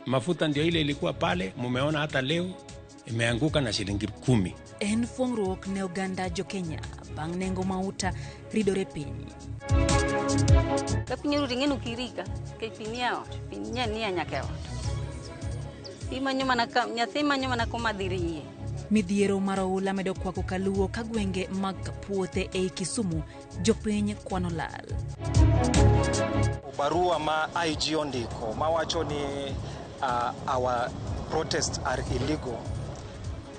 Mafuta ndio ile ilikuwa pale, mumeona hata leo imeanguka na shilingi 10. En fuong'ruok ne oganda jo Kenya bang' nengo mauta ridore piny. Ka piny oru ting'e nokirika nikech pi nie ot, pi nie nyaka e ot. Imanyo mana ka, nyathi manyo mana kuma dhi rie. Midhiero mar oula medo kwako kaluo ka gwenge mag puothe ei Kisumu jopiny kwano lal. Barua ma IG ondiko mawacho ni our protests are illegal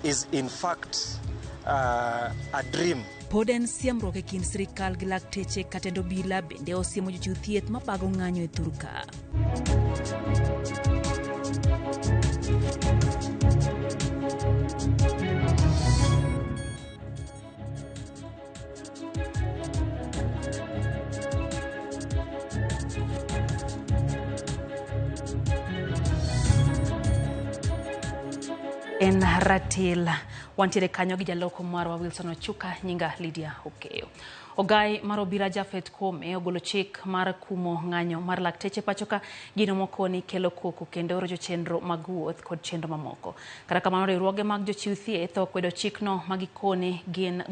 is in fact a dream. Pod en siemruok e kind sirikal gi lakteche katend obila bende osiemo jochiw thieth mabago ng'anyo e thurka. En ratil. Wantiere kanyo gi jaloko marwa Wilson Ochuka, nyinga Lydia Okeyo. Ogai mar obila Japhet Koome ogolo chik mar kumo ng'anyo mar lakteche pachoka, gino mokoni kelo koko kendo rocho chenro mag wuoth kod chenro mamoko. Kata kamano riwruoge mag jochiw thieth okwedo chikno ma gikoni gin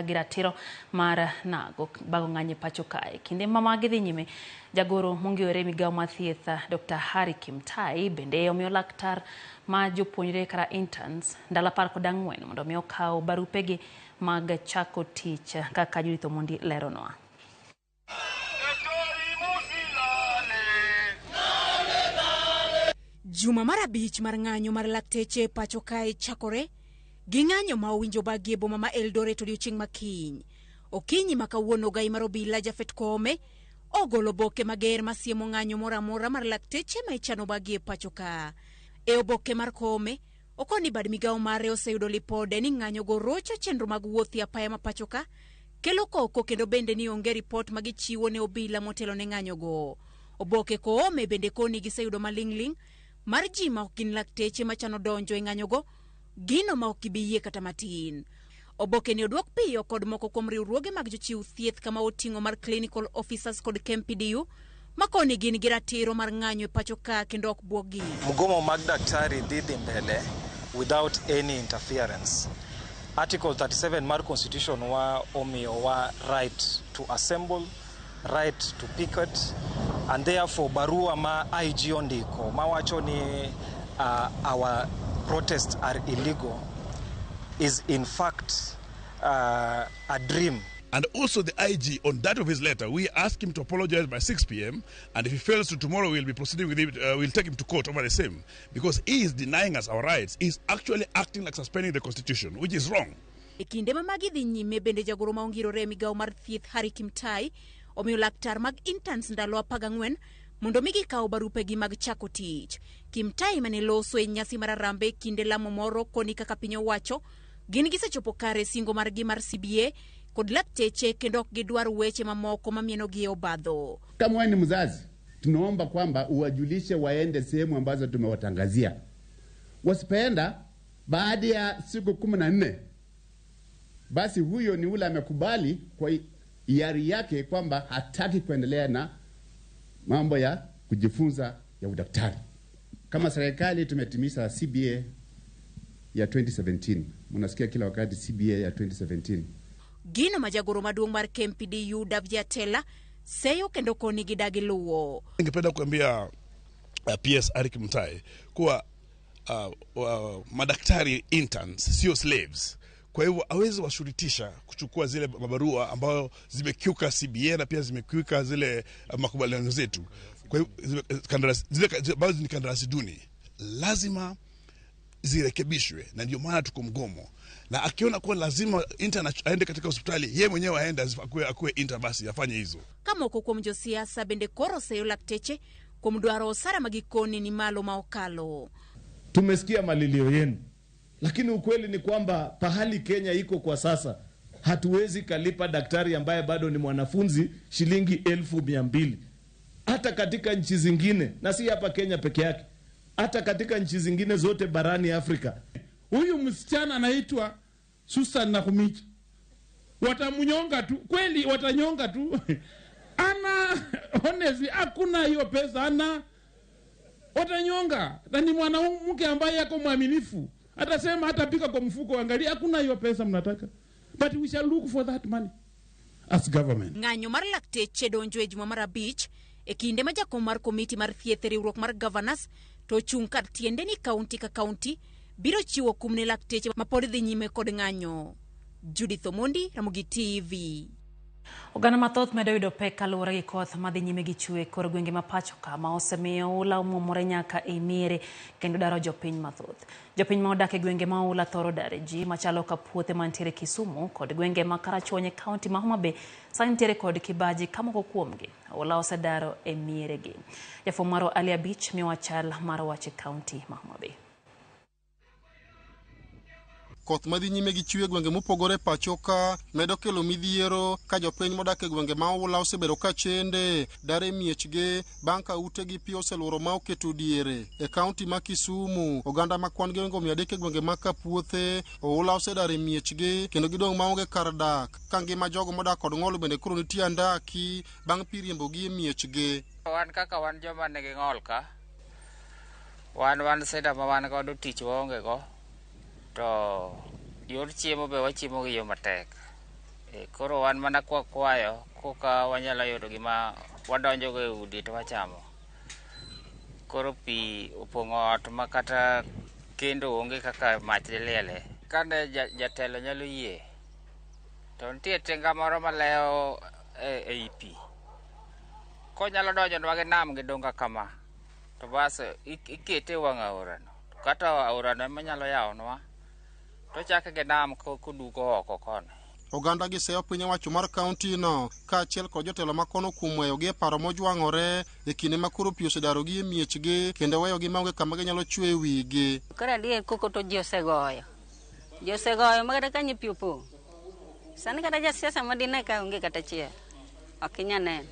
gi ratiro mar nago bago ng'anyo e pacho kae. Kinde ma magi dhi nyime, jagoro mong'iyore migawo mar thieth Dr. Harry Kimtai bende omiyo laktar ma jopuonjre kata interns ndalo 14 mondo mi okaw barupegi mag chako tich kaka Judith Omondi leronwa. Juma mar 5 mar ng'anyo mar lakteche pacho kae chakore gi ng'anyo ma owinjo bagi e boma ma Eldoret odiochieng' makiny. Okinyi ma kawuono ogai mar obila Japhet Koome ogolo oboke mager masiemo ng'anyo moro amora mar lakteche ma ichano bagi e pacho ka. E oboke mar Koome, okoni bad migawo mare oseyudo lipode ni ng'anyo go rocho chenro mag wuoth e apaya ma pacho ka, kelo koko kendo bende ni onge ripot ma gichiwo ne obila motelo ne ng'anyo go. Oboke Koome bende koni giseyudo maling'ling' mar ji ma ok gin lakteche machano donjo e ng'anyo go, gino ma ok gibi yie kata matin. Oboke ni oduok piyo kod moko kuom riwruoge mag jochiw thieth kama oting'o mar clinical officers kod KMPDU makoni gin gi ratiro mar ng'anyo e pacho ka kendo ok buogi. Mgomo mag daktari dhi mbele without any interference. Article 37 mar constitution wa omiyowa right to assemble, right to picket, and therefore barua ma IG ondiko mawacho ni our protests are illegal is in fact a dream. And also the IG, on that of his letter, we ask him to apologize by 6 p.m. And if he fails to tomorrow, we'll be proceeding with him, we'll take him to court over the same. Because he is denying us our rights. He's actually acting like suspending the constitution, which is wrong. E kinde ma magi dhi nyime bende jagoro ma ongirore e migawo mar thieth Harry Kimtai omiyo laktar mag interns ndalo 14 mondo mi gikaw barupegi mag chako tich. Kimtai mane loso e nyasi mar Harambee kinde lamo moro koni kaka piny owacho gin gisechopo kare singo margi mar CBA kod lakteche kendo ok gidwar weche mamoko mamienogi e obadho. Kama wewe ni mzazi, tunaomba kwamba uwajulishe waende sehemu ambazo tumewatangazia. Wasipoenda baada ya siku 14, basi huyo ni ule amekubali kwa hiari yake kwamba hataki kuendelea na mambo ya kujifunza ya udaktari. Kama serikali tumetimiza CBA ya 2017. Mnasikia kila wakati CBA ya 2017. Gino ma jagoro maduong' mar KMPDU Davji Atela seyo kendo koni gidagi luwo. Ningependa kuambia PS Harry Kimtai kuwa madaktari interns sio slaves. Kwa hivyo hawezi washurutisha kuchukua zile mabarua ambayo zimekiuka CBA na pia zimekiuka zile makubaliano zetu. Kwa hivyo zile ambazo ni kandarasi duni lazima zirekebishwe, na ndio maana tuko mgomo. Na akiona kuwa lazima intern aende katika hospitali, yeye mwenyewe aende akuwe intern basi afanye hizo. Kama moko kuom josiasa bende koro seyo lakteche kuom dwaro osara ma gikoni ni malo ma okalo. Tumesikia malilio yenu, lakini ukweli ni kwamba pahali Kenya iko kwa sasa hatuwezi kalipa daktari ambaye bado ni mwanafunzi shilingi 200,000. Hata katika nchi zingine, na si hapa Kenya peke yake, hata katika nchi zingine zote barani Afrika. Huyu msichana anaitwa Susan Nakhumicha. Watamunyonga tu, kweli watanyonga tu. Ana honestly hakuna hiyo pesa ana. Watanyonga, na ni mwanamke ambaye yako mwaminifu. Atasema hata pika kwa mfuko, angalia hakuna hiyo pesa mnataka. But we shall look for that money as government. Ng'anyo mar lakteche donjo e juma mar 5 e kinde ma jakom mar komiti mar thieth e riwruok mar Governors to ochung' kar tiende ni kaunti ka kaunti biro chiwo kum ne lakteche ma pod dhi nyime kod ng'anyo. Judith Omondi, Ramogi TV. Oganda mathoth medo yudo pek kaluwore gi koth madhi nyime gi chwe kor gwenge ma pacho ka ma osemiyo oula omwomore nyaka e miere kendo daro jopiny mathoth. Jopiny ma odak e gwenge ma oula thoro dare ji machalo ka puothe mantiere Kisumu kod gwenge ma Karachuonyo e kaunti ma Homa Bay sani nitiere kod kibaji ka moko kuomgi oula osedaro e mieregi. Jafwambo marwa Ali Abich miyowa chal mar wach e kaunti ma Homa Bay. Koth madhi nyime gi chwe e gwenge mopogore pacho ka medo kelo midhiero ka jopiny modak e gwenge ma oula osebedo ka chende dar e miechgi bang' ka utegi pi oseluoro ma oketo diere. E kaunti ma Kisumu, oganda ma kwan gi ohingo 300 e gwenge ma Kapuothe, oula osedar e miechgi kendo gidong' maonge kar dak, ka ngima jogo modak kod ng'ol bende koro nitie andaki bang' pi riembogi e miechgi. Wan kaka wan joma nigi ng'ol ka, wan sida ma wan godo tich waonge go, to yor chiemo be wachiemo gi yo matek. Koro wan mana kwakwayo koka wanyalo yudo gima wadonjogo e udi to wachamo. Koro pi opong'o ot ma kata kendo onge kaka mach diliele. Kane jatelo nyalo yie, to nitie tinga moro malewo ei pi. Konyalo donjonwa gi nam gi dunga kama, to bas ikete e wang' aorano. Kata aorano ema nyalo yawonwa, to chake gi nam koduogo oko kono. Oganda gi seyo piny owacho mar kaunti no kaachiel kod jotelo ma kono kuom weyogi e paro mojwang'ore e kinde ma koro pi osedarogi e miechgi kendo weyogi maonge kama ginyalo chwe e wigi. Koro adier koko to ji osegoyo. Ji osegoyo ma kata kanyo pi opong'. Sani kata jasiasa ma dine ka onge kata achiel, ok inyal neno.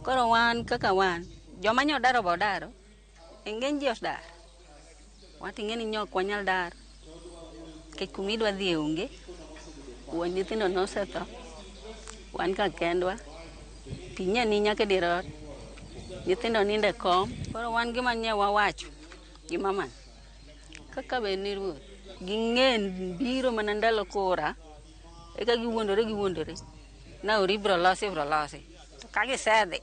Koro wan kaka wan, joma nyo odaro be odaro, e ng'eny ji osedar. Wat ing'e ni nyo ok wanyal dar, nikech kuma idwa dhiye onge. Wuon nyithindo nosetho, wan ka kendwa, pi nya ni nyaka e dier ot, nyithindo nindo e kom. Koro wan gima nye wawacho gi mamani, kaka bed ni ruoth, ging'e biro mana ndalo kura, eka giwuondore, nauri ibiro losi, ibiro losi. To ka gisedhi,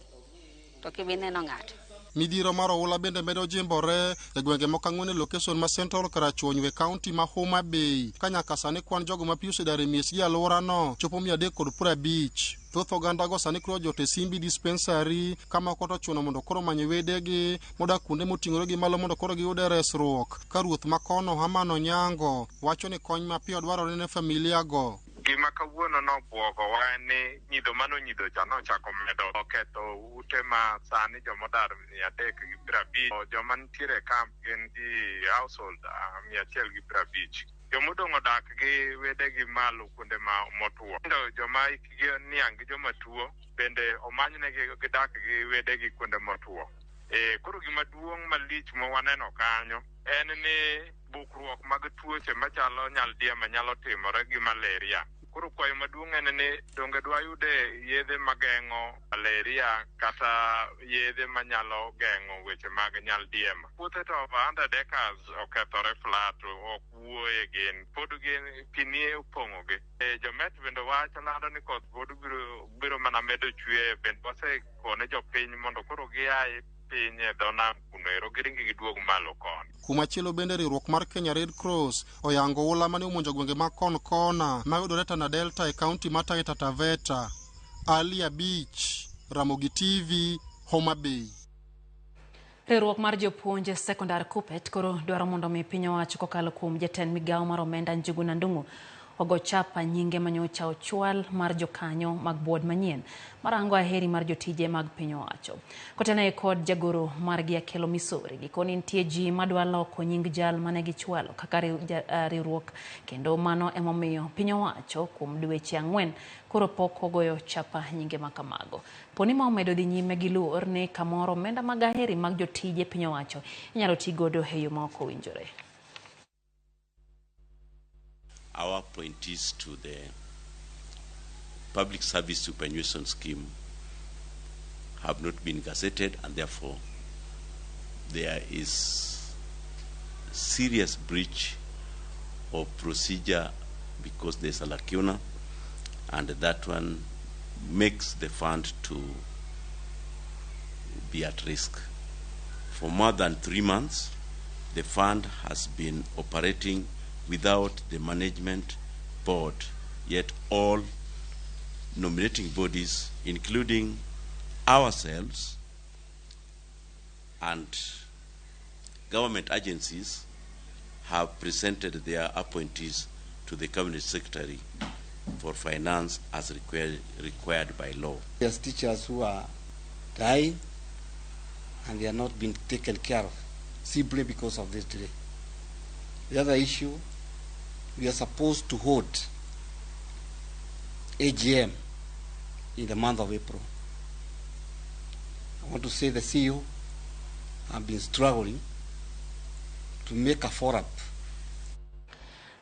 to ok ibi neno ng'ato. Midhiero mar oula bende medo jimbore e gwenge moko ang'wen e location ma Central Karachuonyo e kaunti ma Homa Bay, ka nyaka sani kwan jogo ma pi osedar e miechgi e alworano chopo 350. Thoth ogandago sani koro ojot e Simbi Dispensary, ka moko to ochuno mondo koro omany wedegi modak kuonde moting'ore gi malo mondo koro giyude resruok. Ka ruoth ma kono Haman Onyango wacho ni kony mapiyo dwarore ne familia go. Gima kawuono nobwogowa en ni nyidho manonyidho cha nochako medo oketho ute ma sani jomodar 350, joma nitiere e camp gin ji household 150. Jomodong' odak gi wedegi malo kuonde ma motuo. Joma hikgi niang' gi joma tuo bende omanynegi gidak gi wedegi kuonde motuo. Koro gima duong' malich ma waneno kanyo en ni bukruok mag tuoche machalo nyaldiema nyalo timore gi malaria. Koro kwayo maduong' en ni donge dwayude yedhe mageng'o malaria kata yedhe manyalo geng'o weche mag nyaldiema. Puothe to over 100 acres okethore flat, ok wuoye gin, pod gin pi nie opong'ogi. Jomet bende wacho lando ni koth pod biro mana medo chwe, bende wasekone jopiny mondo koro giaye piny e dho nam kuno ero giringi giduog malo koni. Kumachielo bende riwruok mar Kenya Red Cross oyango oula mane omonjo gwenge ma kon kona mayudore Tana Delta e kaunti ma Taita Taveta. Ali Abich, Ramogi TV, Homa Bay. Riwruok mar jopuonj e sekondar Kuppet koro dwaro mondo mi piny owacho kokalo kuom jatend migawo mar omenda Njuguna Ndung'u ogo chapa nyinge manyocha ochwal mar jokanyo mag board manyien marango aheri mar jotije mag piny owacho. Kotene kod jagoro margi Akelo Misori, gikoni nitie ji madwa loko nying jal mane gichwalo kaka riwruok kendo mano emomiyo piny owacho kuom dweche 4 koro pok ogoyo chapa nyinge makamago. Poni ma omedo dhi nyime gi luor ni kamoro omenda mag aheri mag jotije piny owacho inyalo ti godo e yo ma ok owinjore. Our appointees to the Public Service Superannuation Scheme have not been gazetted and therefore There is serious breach of procedure because there's a lacuna, and that one makes the fund to be at risk. For more than 3 months, the fund has been operating without the management board, yet all nominating bodies, including ourselves and government agencies, have presented their appointees to the Cabinet Secretary for Finance as required by law. There's teachers who are dying and they are not being taken care of simply because of this delay. The other issue, we are supposed to hold AGM in the month of April. I want to say the CEO have been struggling to make a follow-up.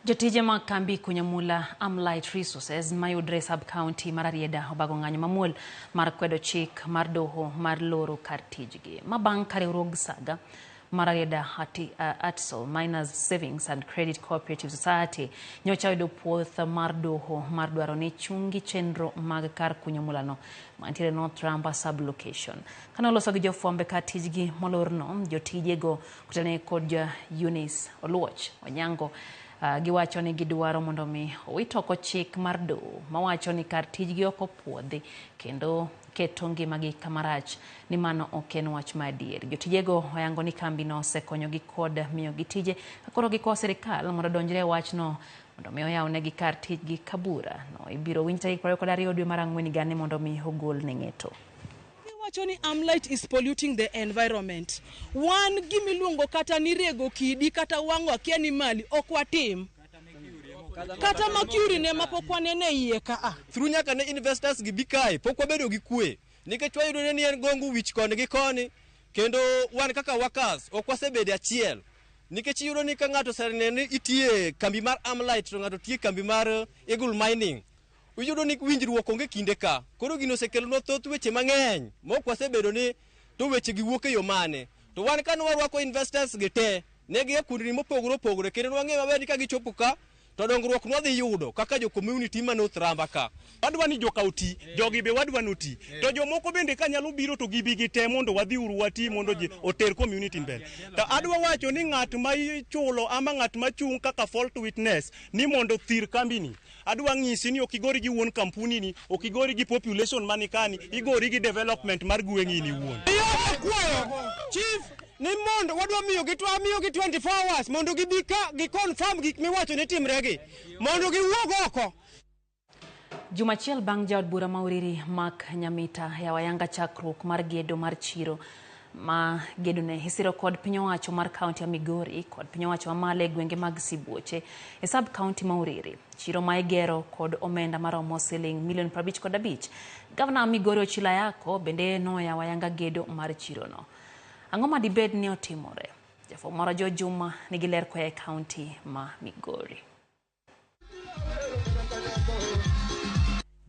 Jotije mag kambi kunyo mula Amlight Resources mayudre sub-county mar Rarieda obago ng'anyo mamuol mar kwedo chik mar doho mar loro kar tijgi. Ma bang' ka riwruog Saga mar Rarieda Artisanal Miners Savings and Credit Cooperative Society nyocha oyudo puoth mar doho mar dwaro ni chungi chenro mag kar kunyo mulano mantiere North Ramba sub-location. Kane oloso gi jofwambo kar tijgi molorno, jotijego kotenore kod Eunice Oluoch Onyango giwacho ni gidwaro mondo mi owit oko chik mar doho mawacho ni kar tijgi ok opuodhi kendo keto ngimagi kamarach ni mano ok en wach madier. Jotijego oyango ni kambino osekonyogi kod miyogi tije ka koro gikwayo sirikal mondo odonjre e wachno mondo mi oyawnegi kar tijgi ka bura no ibiro winj tarik 22 dwe mar ang'wen higani mondo mi ogol ne ng'eto. Wacho ni Amlight is polluting the environment. Wan gimiluongo kata ni rego kidi kata wang'o akia ni mali ok watim. Kata mercury ne mapok wanene iye ka a. Through nyaka ne investors gi bi kae pok wabedo gi kwe nikech wayudo ni en gongo wich koni gi koni kendo wan kaka workers ok wasebedo achiel nikech iyudo ni ka ng'ato oseneno ni itiye kambi mar Amlight to ng'ato tiye kambi mar Eagle Mining, iyudo ni winjruok onge kinde ka. Koro gino osekelonwa thoth weche mang'eny mok wasebedo ni to weche gi wuok e yo mane. To wan kane warwako investors gi te ne gia kuondni mopogore opogore kendo nwang'eyo maber ni ka gichopo ka to dongruok nwadhi yudo kaka jo community ma North Ramba ka. Wadwa ni joka oti, jogi be wadwa ni oti. To jomoko bende ka nyalo biro to gibi gi te mondo wadhi uru wati mondo ji oter community mbele. To adwa wacho ni ng'at ma ichulo ama ng'at ma chung' kaka fault witness ni mondo thir kambini. Adwa ng'isi ni ok igori gi wuon kampuni ni, ok igori gi population mani kani, igori gi development mar gweng'i ni wuon. Kwayo chief ni mondo wadwa miyogi to amiyogi 24 hours mondo gibi ka gi confirm gik miwacho ni timregi mondo giwuog oko. Juma achiel bang' jaod bura ma Uriri Mark Nyamita yawo ayanga chakruok mar gedo mar chiro ma gedone isiro kod piny owacho mar kaunti ya Migori kod piny owacho mamalo e gwenge mag Sibuoche e sub kaunti ma Uriri. Chiro ma igero kod omenda maromo siling milion 55. Gavana Migori Ochilo Ayacko bende noyawo ayanga gedo mar chirono. Ang'o ma dibed ni otimore? Jafwambo moro George Juma nigi ler koa e kaunti ma Migori.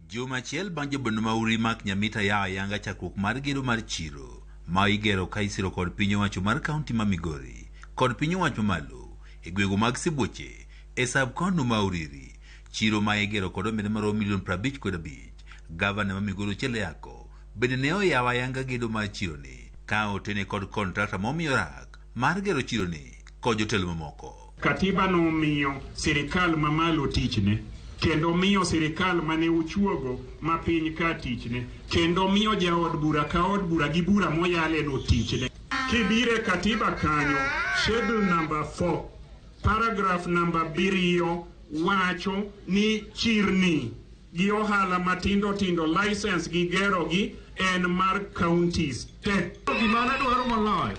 Juma achiel bang' jabondo ma Uriri Mark Nyamita yawo ayanga chakruok mar gedo mar chiro ma igero ka isiro kod piny owacho mar kaunti ma Migori kod piny owacho mamalo e gwenge mag Sibuoche e sub kaunti ma Uriri. Chiro ma igero kod omenda maromo milion 55. Gavana ma Migori Ochieng Ayacko bende ne oyawo ayanga gedo mar chironi ka otene kod kontrakta momiyo rak mar gero chironi kod jotelo mamoko. Katiba nomiyo sirikal mamalo tichne kendo miyo sirikal mane uchuogo ma piny ka tichne kendo miyo jaod bura ka od bura gi bura moyale no tichne. Kibire katiba kanyo, schedule number 4 paragraph number 7 wacho ni chirni gi ohala matindo tindo license gi gero gi en mar counties te. Gima nadwaro moloyo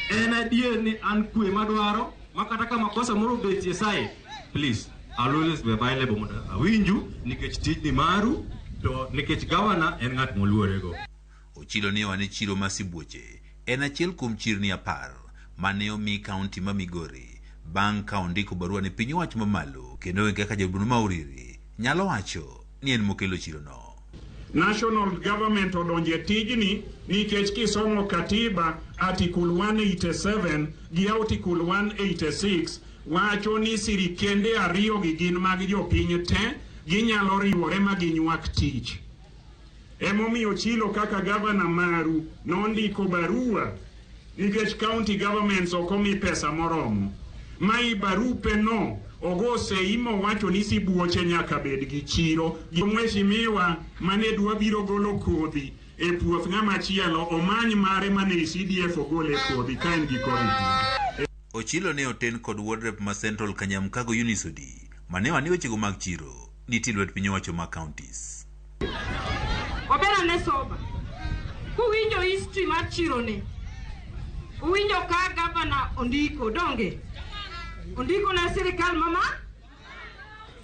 en adier ni an kwe madwaro ma kata ka makosa moro obetie sae, please, I'll always be available mondo awinju nikech tijni maru to nikech gavana en ng'at moluorego. Ochilo ni wane chiro ma Sibuoche en achiel kuom chirni 10 mane omi kaunti ma Migori bang' ka ondiko barua ne piny owacho mamalo kendo kaka jaod bura ma Uriri nyalo wacho ni en mokelo chirono. National government odonjo e tijni nikech kisomo katiba article 187 gi article 186 wacho ni sirikende ariyo gi gin mag jopiny te, ginyalo riwore ma ginywak tich. Emomiyo Chilo kaka gavana maru nondiko barua nikech county governments ok omi pesa moromo. Ma i barupe no ogo sei mowacho ni sibuoche nyaka bed gi chiro. Gi mheshimiwa mane dwa biro golo kodhi e puoth ng'ama chielo omany mare mane CDF ogole kodhi ka en gi kodhi. Ochilo ne oten kod ward rep ma Central Kanyamkago Eunice Odi mane wani wechego mag chiro nitie lwet piny owacho mag counties. Obera ne soba. Kuwinjo history mar chironi, uwinjo ka gavana ondiko, donge? Ondiko ne sirikal mama?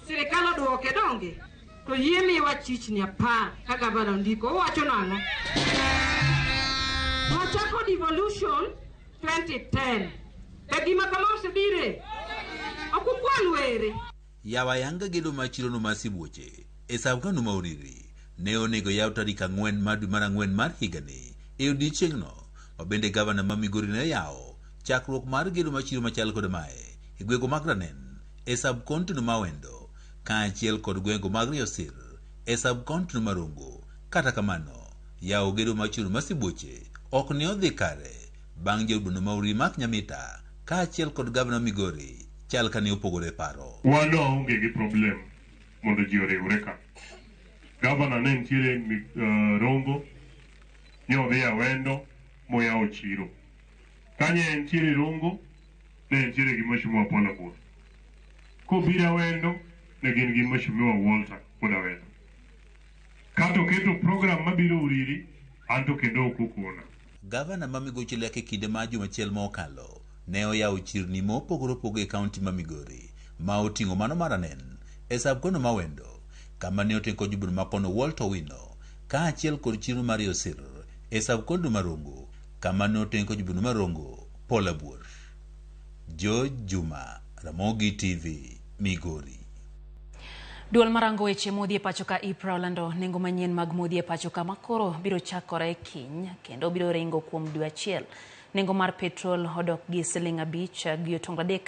Sirikal oduoke, donge? To yie miwa chichni 10 ka gavana ondiko, uwacho nang'o? Wachako devolution 2010. Be gima kama osebire? Ok ukwan were. Yawa yanga gedo mar chirono mar sibuoche e sab-county ma Uriri ne onego yaw tarik 4 mar dwe mar 4 mar higani e odiechieng'no ma bende gavana ma Migori ne yawo chakruok mar gedo mar chiro machal kod mae e gwenge mag Ranen e sab-county ma Awendo kaachiel kod gwenge mag Riosir e sab-county ma Rongo. Kata kamano, yawo gedo mar chiro mar sibuoche ok ne odhi kare bang' jaod ma Uriri Mark Nyamita kaachiel kod gavana Migori chal ka ne opogore paro. Wan waonge gi problem mondo ji oriwre ka. Gavana ne nitiere Rongo, ne odhi Awendo moyawo chiro. Kanye entiere Rongo, ne entiere gi Mheshimiwa Paul Abur. Kobiro Awendo, ne gin gi Mheshimiwa Walter wuod Awendo. Kato keto program mabiro Uriri, anto kendo ok okona. Gavana ma Migosi Lek e kinde mar juma achiel ma okalo ne oyawo chirni mopogore opogore e kaunti ma Migori ma oting'o mano mar Ranen e sab-kono ma Awendo kama ne oting' kod jobura ma kono Walter Owino kaachiel kod chiro mar Yosir e sab-kono ma Rongo kama ne oting' kod jobura ma Rongo Paul Abuor. George Juma, Ramogi TV, Migori. Duol marango weche modhi e pacho ka IPRA olando nengo manyien mag modhi e pacho ka makoro biro chakore kiny kendo biro ringo kuom dwe achiel. Nengo mar petrol odok gi siling 5 gi otongo 3,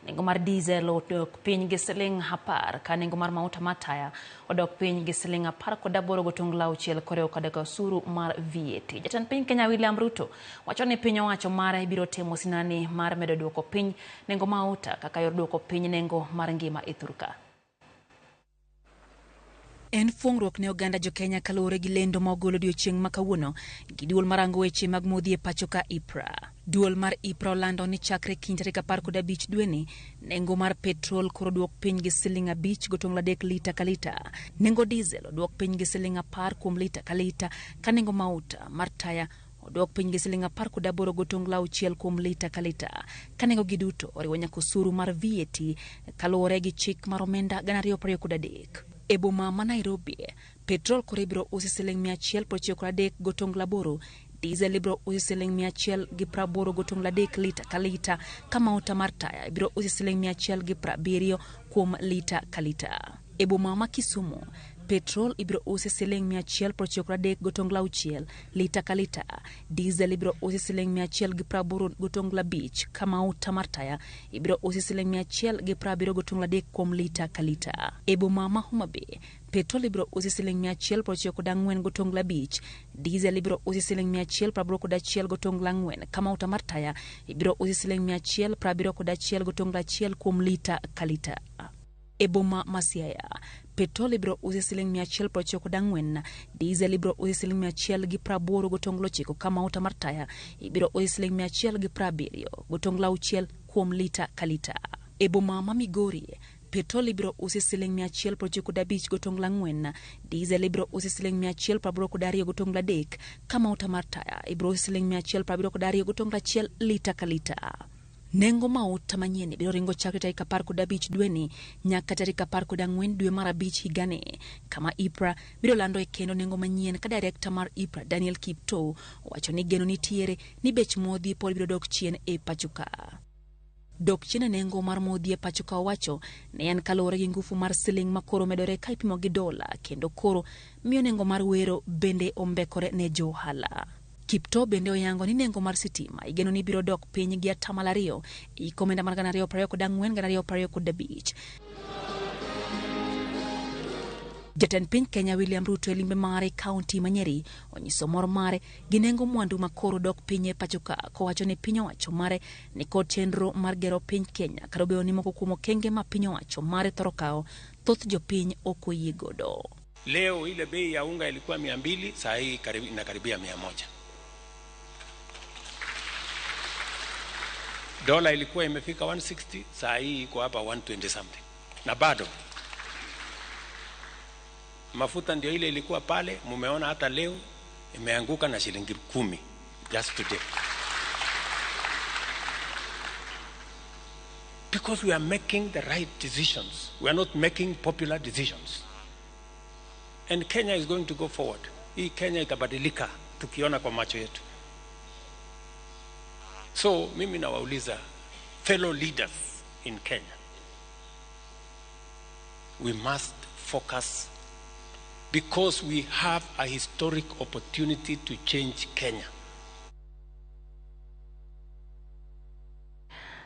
nengo mar diesel odok piny gi siling 10, ka nengo mar mauta mar taya odok piny gi siling 18 gotongla 6 koriwo koda ka osuru mar VAT. Jatend piny Kenya William Ruto wacho ni piny owacho mare biro timo sinani mar medo duoko piny nengo mauta kaka yor duoko piny nengo mar ngima e thurka. En fuong'ruok ne oganda jo Kenya kaluwore gi lendo ma ogol odiechieng' ma kawuono gi duol marango weche mag modhi e pacho ka IPRA. Duol mar IPRA olando ni chakre kiny tarik 15 dweni, nengo mar petrol koro oduok piny gi siling 5 gotongla 3 lita ka lita. Nengo diesel oduok piny gi siling 10 kuom lita ka lita, ka nengo mauta mar taya oduok piny gi siling 18 gotongla 6 kuom lita ka lita. Ka nengo gi duto oriwo nyaka osuru mar VAT kaluwore gi chik mar omenda 2023. E boma ma Nairobi, petrol koro ibiro usi siling 193 gotongla 8, diesel ibiro usi siling 180 gotongla 3 lita ka lita, ka mauta mar taya ibiro usi siling 170 kuom lita ka lita. E boma ma Kisumu, petrol ibiro usi siling 193 gotongla 6 lita ka lita, diesel ibiro usi siling 180 gotongla 5, ka mauta mar taya ibiro usi siling 170 gotongla 3 kuom lita ka lita. E boma ma Homa Bay, petrol ibiro usi siling 194 gotongla 5, diesel ibiro usi siling 181 gotongla 4, ka mauta mar taya ibiro usi siling 171 gotongla 1 kuom lita ka lita. E boma ma Siaya, petrol ibiro usi siling 194, diesel ibiro usi siling 180 gotongla 9, ka mauta mar taya ibiro usi siling 170 gotongla 6 kuom lita ka lita. E boma ma Migori, petrol ibiro usi siling 195 gotongla 4, diesel ibiro usi siling 182 gotongla 3, ka mauta mar taya ibiro usi siling 172 gotongla 1 lita ka lita. Nengo mauta manyien biro ringo chakre tarik 15 dweni nyaka tarik 14 dwe mar 5 higani, kama IPRA biro lando e kendo nengo manyien ka direkta mar IPRA Daniel Kiptoo owacho ni geno nitiere ni bech modhi pod biro dok chien e pacho ka. Dok chien e nengo mar modhi e pacho ka owacho ne en kaluwore gi ngufu mar siling ma koro medore ka ipimo gi dola kendo koro miyo nengo mar wero bende ombekore ne jo ohala. Kiptoo bende oyango ni nengo mar sitima igeno ni biro dok piny gi 2% e hik omenda mar 2024-2025. Jatend piny Kenya William Ruto e limbe mare e kaunti ma Nyeri onyiso mor mare gi nengo mwandu ma koro dok piny e pacho ka kowacho ni piny owacho mare ni kod chenro mar gero piny Kenya kata obedo ni moko kuom okenge ma piny owacho mare thoro kawo thoth jopiny ok oyie godo. Leo ile bei ya unga ilikuwa 200, saa hii inakaribia 100. Dola ilikuwa imefika 160, saa hii iko hapa 120 something. Na bado mafuta ndio ile ilikuwa pale, mumeona hata leo imeanguka na shilingi 10 just today. Because we are making the right decisions. We are not making popular decisions. And Kenya is going to go forward. Hii Kenya itabadilika tukiona kwa macho yetu. So mimi nawauliza fellow leaders in Kenya, we must focus because we have a historic opportunity to change Kenya.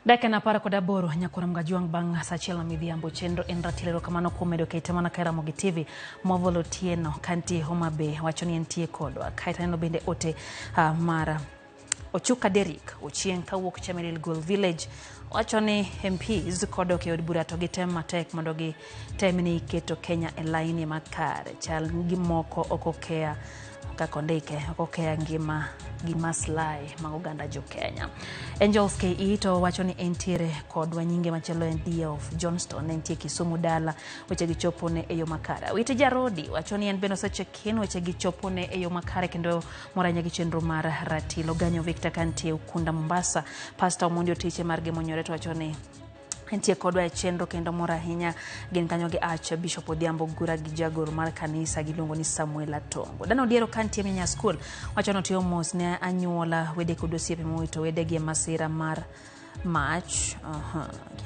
Dakika na 18 nyakora mgajuang bang' saa achiel ma midhiambo chenro en ratiro erokamano kuom medo kete mana ka Ramogi TV. Movolo Otieno kantie Homa Bay wacho ni entie kodwa. Kaeto aneno bende ote mar Ochuka Derrick Ochieng kawuok Chemelil Gol Village wacho ni MPs kodok e od bura to gitem matek mondo gitem ni keto Kenya e laini makare. Chal gi moko ok okeya kaka ondike ok okeya ngima gi maslahi mag oganda jo Kenya. Angels KE to wacho ni entiere kodwa nyinge machielo en D of Johnston entie Kisumu dala weche gi chopo ne e yo makare. Witi Jarodi wacho ni en bende osecheck-in weche gi chopo ne e yo makare kendo mor ahinya gi chenro mar ratilo. Ganyo Victor kantie Ukunda Mombasa. Pastor Omondi Otiche mar Gemonyore to wacho ni entie kodwa e chenro kendo mor ahinya gin kanyo gi Archbishop Odhiambo Gura gi jagoro mar kanisa giluongo ni Samuel Atongo. Dano Odiero kantie Menya School wacho ni otiyo mos ne anyuola wede kod osiepe mowito wedegi e masira mar mach.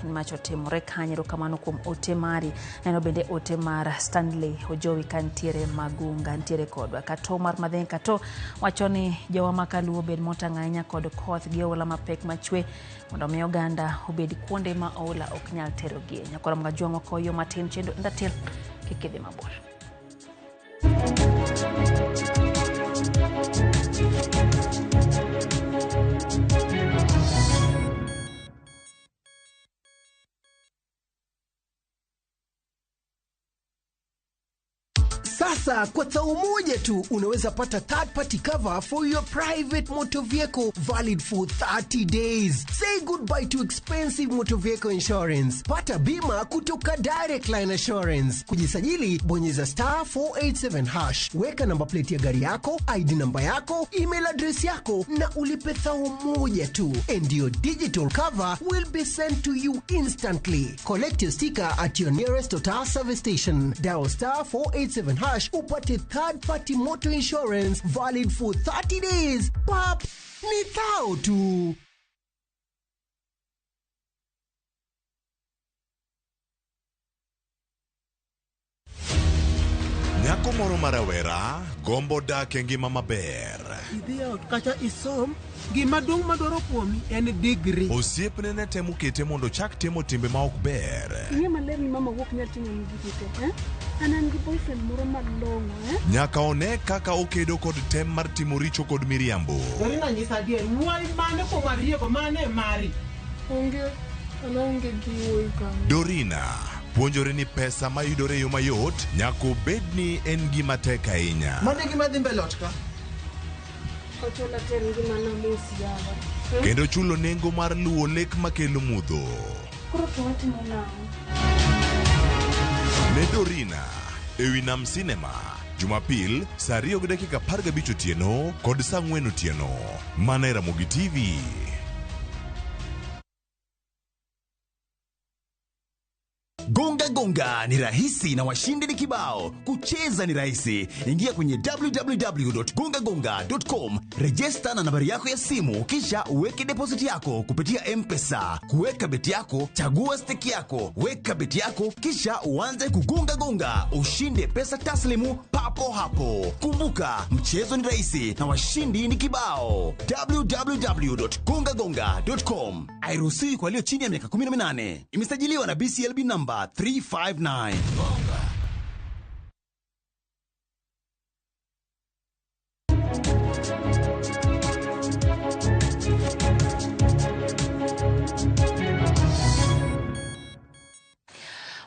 Gin mach otimore kanyo. Erokamano kuom ote mari. Neno bende ote mar Stanley Ojowi kantiere Magunga ntiere kodwa. Kato mar Madhen Kato wacho ni jowa makaluo bed motang' ahinya kod koth gi oula mapek machwe mondo mi oganda obed kuonde ma oula ok nyal terogie. Nyakora Mgajuang' wakoyo matin chenro endatel kik idhi mabor. Sasa kwa thao moja tu unaweza pata third party cover for your private motor vehicle valid for 30 days. Say goodbye to expensive motor vehicle insurance. Pata bima kutoka Direct Line Assurance. Kujisajili, bonyeza star 487 hash. Weka namba plate ya gari yako, ID namba yako, email address yako na ulipe thao moja tu. And your digital cover will be sent to you instantly. Collect your sticker at your nearest Total service station. Dial star 487 hash upate third party motor insurance valid for 30 days. Pap, ni thao tu. Nyako moro marawera gombo dak e ngima maber. Idhi e ot kacha isom, gima duong' madwaro kuomi en degree. Osiepne ne temo kete mondo ochak timo timbe ma ok ber. Ing'e maler ni mama ok nyal timo ni gigi te, eh? An an gi boyfriend moro malong'o, eh? Nyaka one kaka okedo kod tem mar timo richo kod miriambo. Dorina nyisa adier, wuoyi mane kuom ariyogo mane mari? Onge, an aonge gi wuoyi kanyo. Dorina puonjore ni pesa mayudore e yo mayot nyaka obed ni en gima tek ahinya. Mano e gima dhi mbele ot ka. Ochola ter ngimana mos yawa. Kendo chulo nengo mar luwo lek makelo mudho. Koro to watimo nang'o? Ne Dorina ewi Nam Cinema Jumapil saa 2:15 otieno kod saa 4 otieno mana e Ramogi TV. Gonga Gonga gonga ni rahisi na washindi ni kibao. Kucheza ni rahisi. Ingia kwenye www.gongagonga.com, rejesta na nambari yako ya simu, kisha uweke deposit yako kupitia M-Pesa. Kuweka beti yako, chagua stake yako, weka beti yako, kisha uanze kugonga gonga, ushinde pesa taslimu papo hapo. Kumbuka, mchezo ni rahisi na washindi ni kibao. www.gongagonga.com. Hairuhusiwi kwa walio chini ya miaka 18. Imesajiliwa na BCLB number 359.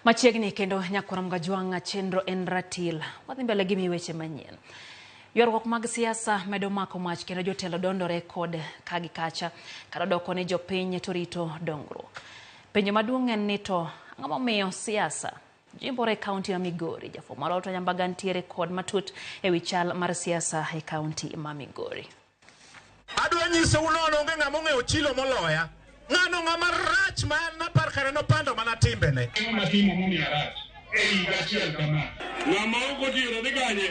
Machiegni kendo nyakwar Mgajwang' chenro en ratil. Wadhi mbele gi weche manyien. Ywaruok mag siasa medo mako mach kendo jotelo dondore kod ka gi kacha kar doko ni jopiny to rito dongruok. Penjo maduong' en ni to ang'o momiyo siasa jimbore e kaunti ma Migori? Jafwambo marwa Walter Nyambaga ntiere kod matut ewi chal mar siasa e kaunti ma Migori. Adwa nyisou nono onge ng'ama ong'eyo chilo moloya. Ng'ano ng'ama rach ma napar kare nopando mana timbene. Ng'ama timo momiyo rach e higa achiel kama. Ng'ama ok otiyo to dhi kanye?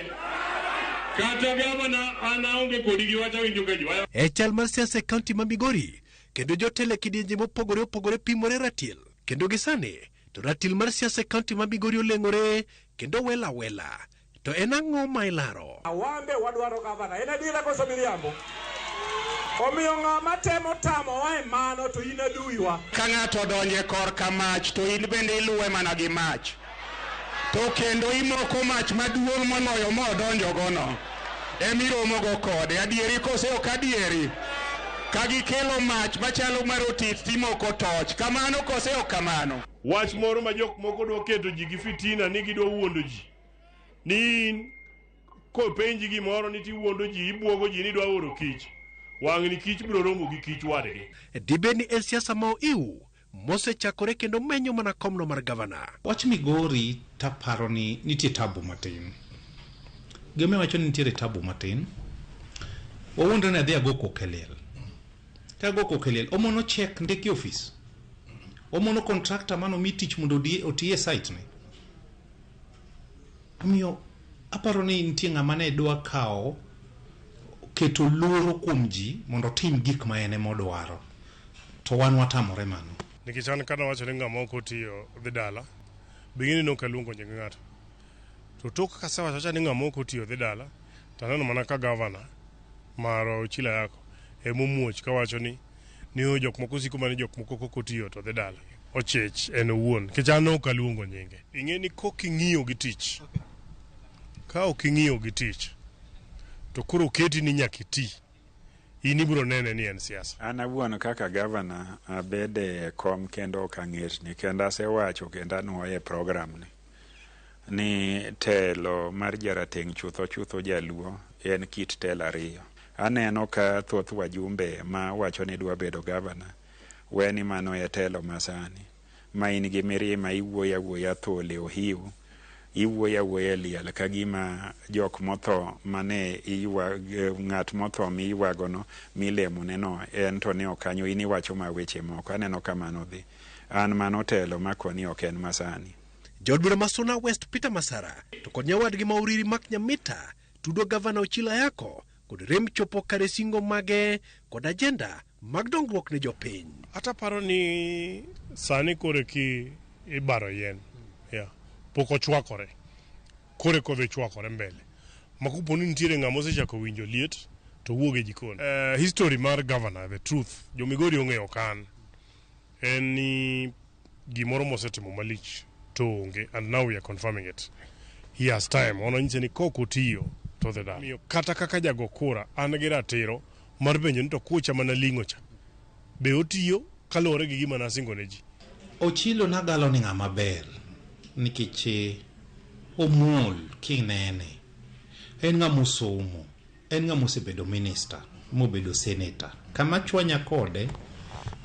Kata gavana an aonge kodi gi wach awinjo ka ji wacho. E chal mar siasa e kaunti ma Migori, kendo jotelo e kidienje mopogore opogore pimore ratil. Kendo gi sani, to ratil mar siasa e kaunti ma Migori oleng'ore kendo wela wela. To en ang'o ma ilaro? Awambe wadwaro gavana. En adiera koso miriambo? Omiyo ng'ama temo tamowa e mano to in aduiwa. Ka ng'ato odonjo e korka mach to in bende iluwe mana gi mach. To kendo imoko mach maduong' moloyo modonjogono. Emiromogo kode. Adieri kose ok adieri? Ka gikelo mach machalo mar otit timoko toch. Kamano kose ok kamano? Wach moro ma jok moko dwa keto ji gi fitina ni gidwa wuondo ji. Ni in kopenji gimoro ni tiwuondo ji, ibwogo ji ni idwa oro kich. Wang'ni kich biro romo gi kich wadgi. Dibed ni en siasa ma oiw mosechakore kendo menyo mana komno mar gavana. Wach Migori taparo ni nitie tabu matin. Gima wacho ni nitiere tabu matin. Wawuondre ni adhi ago koko e liel. Ka ago koko e liel, omono check ndiki e ofis. Omono contractor mano mi tich mondo oti e site ne. Omiyo aparo ni nitie ng'ama ne dwa kawo keto luoro kuom ji mondo otim gik ma en ema odwaro. To wan watamore mano. Nikech an kana wacho ni ng'ama ok otiyo dhi dala, bing'eni ne ok aluongo nying ng'ato. To tok kasewacho awacha ni ng'ama ok otiyo dhi dala, to aneno mana ka gavana mar Ochilo Ayako emomuoch kawacho ni jok moko siko mana ni jok moko kok otiyo to dhi dala. Ochich en owuon, nikech an ok aluongo nyinge. Ing'e ni kok ing'iyo gi tich, ka ok ing'iyo gi tich, to koro oketi ni nyaka iti, in ibiro nene ni en siasa. An awuon kaka gavana abede e kom kendo ok ang'etni kendo asewacho kendo anuoye e program ni ni telo mar jarateng' chutho chutho jaluo en kit telo ariyo. Aneno ka thoth wajumbe ma wacho ni dwa bedo gavana weni mano e telo masani ma in gi mirima iwuoyo awuoya thole ohiu iwuoyo awuoya e liel ka gima jok motho mane ng'at motho miywagono milemoneno en to ne ok kanyo in iwacho ma weche moko. Aneno ka mano dhi. An mano telo makoni ok en masani. Jaod bura ma Suna West Peter Masara to kod nyawadgi ma Uriri Mark Nyamita tudo gavana Ochilo Ayako kod rem chopo kare singo mage kod ajenda mag dongruok ne jopiny. Ataparo ni sani kore ki ibaro yien. Yeah. Pok ochwakore. Kore kodhi chwakore mbele. Ma kopo ni nitiere ng'ama osechako winjo liet to wuog e jikon. History mar governor, the truth, jo Migori ong'eyo kan. En ni gimoro mosetimo malich to onge, and now we are confirming it. He has time. Ono nyise ni kok otiyo to dhi dala. Kata kaka jago kura, an gi ratiro mar penjo ni to kucha mana ling'o cha. Be otiyo kaluwore gi gima nasingo ne ji. Ochilo nagalo ni ng'ama ber nikech omuol kinene. En ng'ama osomo, en ng'ama osebedo minister, mobedo senator. Kama chwanya kode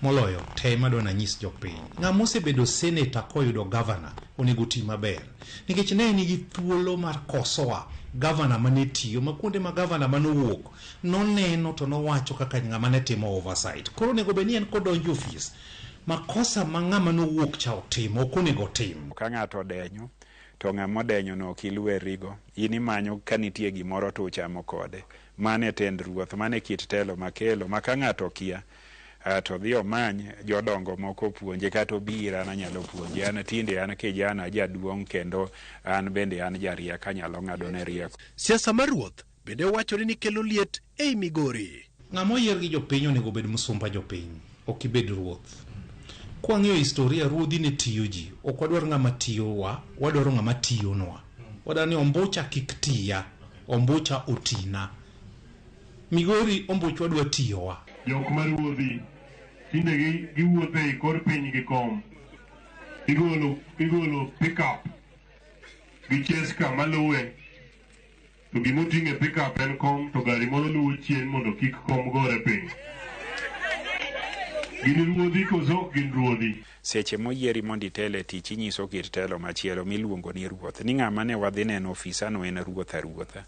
moloyo te madwa nanyis jopiny. Ng'ama osebedo senator koyudo governor onego ti maber. Nikech ne nigi thuolo mar kosoa governor mane tiyo, ma kuonde ma governor manowuok noneno to nowacho kaka ng'ama ne timo oversight. Koro onego bed ni en kodonjo ofis Makosa ma ng'ama nowuok cha otimo ok onego otim. Ka ng'ato odenyo, to ng'ama odenyono ok iluwerrigo. In imanyo ka nitie gimoro to uchamo kode. Mano e tend ruoth, mano e kit telo makelo ma ka ng'ato okia, to odhi omany jodongo moko opuonje kata obi ira an anyalo puonje. An tinde an kijana jaduong' kendo an bende an jarieko anyalo ng'adone rieko. Siasa mar ruoth bende wachore ni kelo liet ei Migori. Ng'ama oyier gi jopiny onego obed musumba jopiny, ok ibed ruoth. Kwang'iyo historia, ruodhi ne tiyo ji. Ok wadwar ng'ama tiyowa, wadwaro ng'ama tiyonwa. Wadwaro ni ombucha kik tiya, ombucha otina. Migori ombuchwa dwa tiyowa. Jok ma ruodhi tinde giwuotho ei kor piny gi kom. Igolo pickup gi cheska maluwe. To gimoting'o e pickup en kom to gari moro luwo chien mondo kik kom gore piny. Gin ruodhi koso ok gin ruodhi? Seche moyieri mondo itel e tich inyiso kit telo machielo miluongo ni ruoth. Ni ng'ama ne wadhi neno ofisano en ruoth aruotha.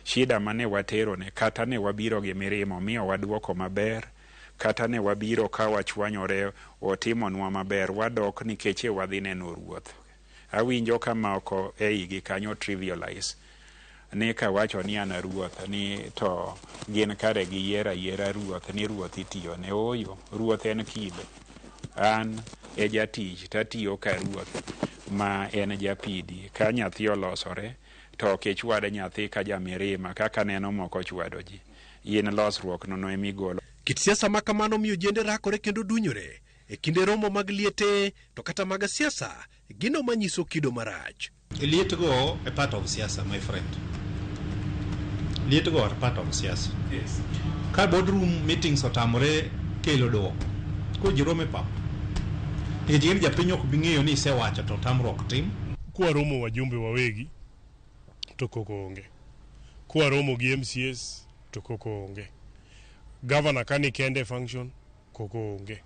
Shida mane waterone kata ne wabiro gi mirima omiyo waduoko maber, kata ne wabiro ka wachwanyore otimonwa maber, wadok nikech e wadhi neno ruoth. Awinjo ka moko e igi kanyo trivialize ni kawacho ni an ruoth ni to gin kare giyiero ayiera ruoth ni ruoth itiyone. Ooyo, ruoth en kido. An e jatich tatiyo ka ruoth ma en japidi. Ka nyathi olosore to ok ichwad nyathi ka jamirima kaka neno moko chwado ji. In losruok nono emigolo. Kit siasa ma kamano miyo ojende rakore kendo dunyore e kinde romo mag liete to kata mag siasa, gino manyiso kido marach. Liet go e part of siasa, my friend. Liet go are part of siasa. Yes. Ka boardroom meetings otamore kelo duoko, ko ji romo e pap. Nikech ing'e ni japiny ok bi ng'eyo ni isewacho to tamruok tim. Kwaromo wajumbe wawegi to koko onge. Kwaromo gi MCAs to koko onge. Governor ka ni kende e function koko onge.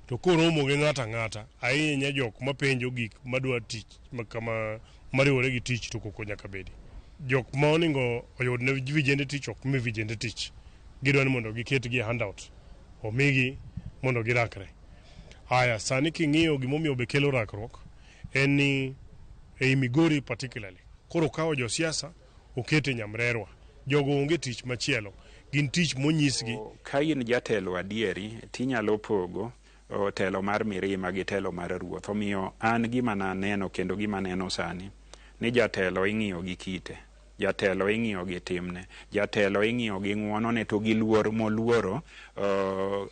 To koromo gi ng'ato ang'ata, ahinya jok mapenjo gik madwa tich kama mariwore gi tich to koko nyaka bedi. Jok ma oningo oyud ne vijende tich ok mi vijende tich. Gidwa ni mondo giket gi e handout. Omigi mondo girakre. Aya, sani king'iyo gimomiyo be kelo rakruok en ni ei Migori particularly, koro okawo josiasa okete nyamrerwa. Jogo onge tich machielo, gin tich monyisgi. Ka in jatelo adieri, tinyalo pogo telo mar mirima gi telo mar ruoth. Omiyo an gima naneno kendo gima neno sani, ni jatelo ing'iyo gi kite, jatelo ing'iyo gi timne, jatelo ing'iyo gi ng'uonone to gi luor moluoro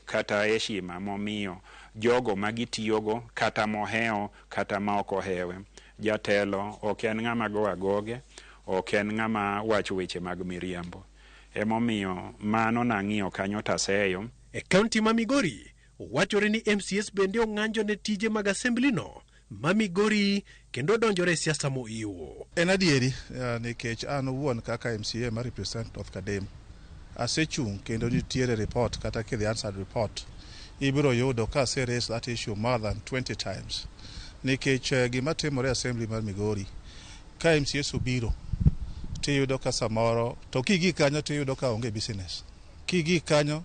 kata heshima momiyo jogo ma gitiyogo kata mohewo kata ma ok ohewe. Jatelo ok en ng'ama go agoge, ok en ng'ama wacho weche mag miriambo. Emomiyo mano nang'iyo kanyo taseyo. E kaunti ma Migori, wachore ni MCAs bende ong'anjo ne tije mag assembly no ma Migori kendo donjore e siasa moiwo. En adieri nikech an owuon kaka MCA ma represent North Kadem asechung' kendo nitiere report kata kidhi Hansard report ibiro yudo ka ase raise that issue more than 20 times nikech gima timore e assembly mar Migori ka MCAs obiro tiyudo ka samoro to kigik kanyo tiyudo ka onge business kigik kanyo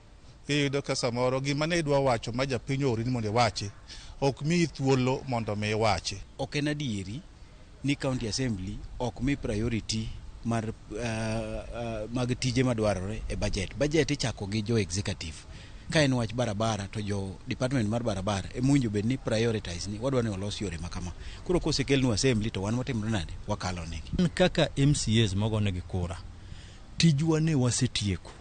iyudo ka samoro gima ne idwa wacho ma japiny oori ni mondo iwachi ok miyi thuolo mondo mi iwachi. Ok en adieri ni county assembly ok mi priority mar mag tije madwarore e budget. Budget ichako gi jo executive. Ka en wach barabara to jo department mar barabara emowinjo bed ni prioritize ni wadwa ni walos yore ma kama. Koro kosekelnu assembly to wan watimre nade? Wakalo negi. Kaka MCAs mogonegi kura, tijwa ne wasetieko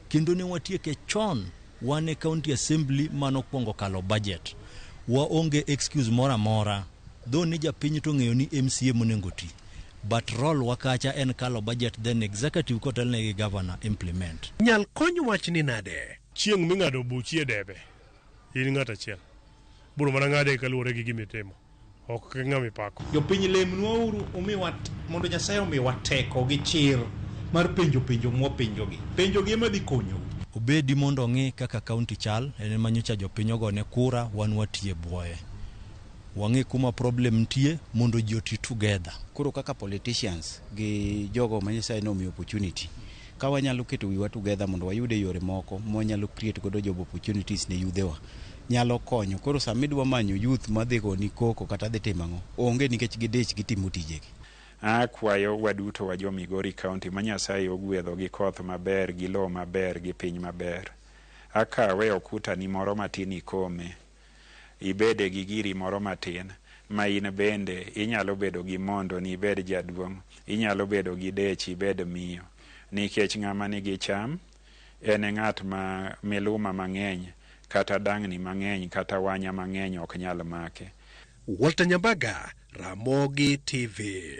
kendo ne watieke chon. Wan e county assembly manokwongo kalo budget. Waonge excuse moro amora though ni japiny to ng'eyo ni MCA monego ti, but role wa kacha en kalo budget, then executive kotelne gi governor implement. Nyal kony wachni nade? Chieng' ming'ado buchi e debe, in ng'at achiel. Biro mana ng'ade kaluwore gi gima itimo, ok gi ng'ama ipako. Jopiny lemnwa uru umiwa mondo Nyasaye omiwa teko gi chir mar penjo penjo mwapenjogi. Penjogi ema dhi konyou. Obedi mondo ong'i kaka county chal, en ema nyocha jopiny ogone kura, wan watiye bwoye. Wang'i kuma problem nitie mondo ji oti together. Koro kaka politicians gi jogo ma Nyasaye nomiyo opportunity Ka wanyalo keto wiwa together mondo wayude yore moko mwanyalo create godo job opportunities ne yudhewa nyalo konyo. Koro sama idwa manyo youth madhi goni koko kata dhi timo ang'o, onge nikech gidich gitimo tijegi. Akwayo waduto wa jo Migori County ma Nyasaye ogwedho gi koth maber, gi lowo maber, gi piny maber. Akawe okutani moro matin ikome, ibede gi giri moro matin ma in bende inyalo bedo gi mondo ni ibed jaduong', inyalo bedo gi dechi ibed miyo. Nikech ng'ama nigi cham en e ng'at ma miluma mang'eny kata dang'ni mang'eny kata wanya mang'eny ok nyal make. Walter Nyambaga, Ramogi TV.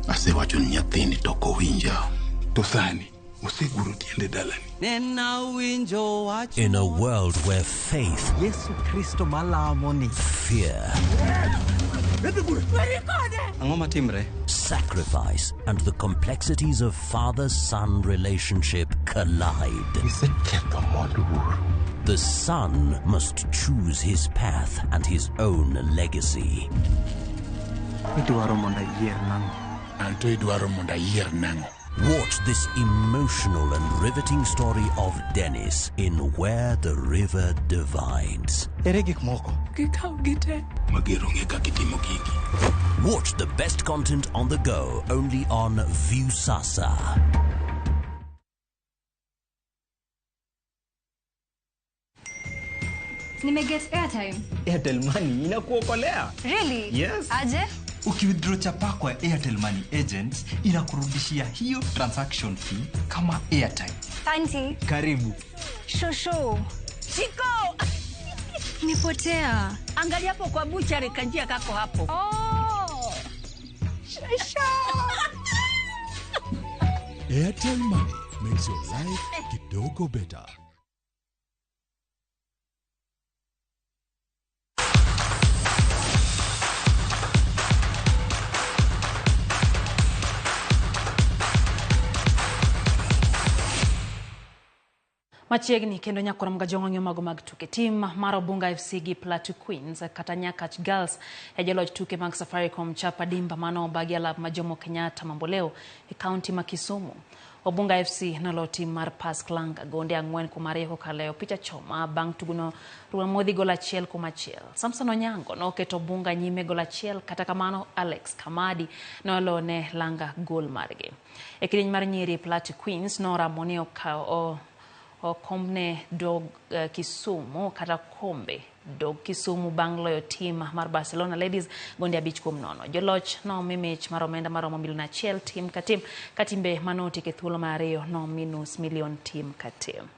Asewacho ni nyathini to ok owinja. To sani oseguro tiende dalani. In a world where faith, Yesu Kristo malamo ni fear, Ang'o matimre? sacrifice, and the complexities of father-son relationship collide. The son must choose his path and his own legacy. Idwaro mondo ayier nang'o? Anto idwaro mondo ayier nang'o? Watch this emotional and riveting story of Dennis in Where the River Divides. Ere gik moko? Gikaw gite. Mager onge kaka itimo gigi. Watch the best content on the go only on Viusasa. Nimeget airtime. Airtel Money inakuokolea. Really? Yes. Aje? Ukiwithdraw chapa kwa Airtel Money agent inakurudishia hiyo transaction fee kama airtime. Fanti. Karibu. Shosho. Shiko! Nipotea. Angalia hapo kwa buchari kanjia kako hapo. Oh. Shosho. Airtel Money makes your life kidogo better. Machiegni kendo nyakwar Mgajong'o ng'iyo mago mag tuke. Tim mar Obunga FC gi Plateau Queens kata Nyakach Girls e joloch tuke mag Safaricom Chapa Dimba mano obagi alap ma Jomo Kenyatta Mamboleo e kaunti ma Kisumu. Obunga FC nolo tim mar Pass Klanga gonde 4-2 kokalo e opich achoma bang' tugono Ruamodhi gol 1-1. Samson Onyango noketo Obunga nyime gol 1, kata kamano Alex Kamadi nolone Langa gol margi. E kidieny mar nyiri Plateau Queens noramo ni okawo okomne dog Kisumu kata kombe dog Kisumu bang' loyo tim mar Barcelona Ladies gonde 5-0. Joloch nomi mich mar omenda maromo milion 1 tim ka tim, ka timbe manotiek e thuolo mar 2 nomi nus milion tim ka tim.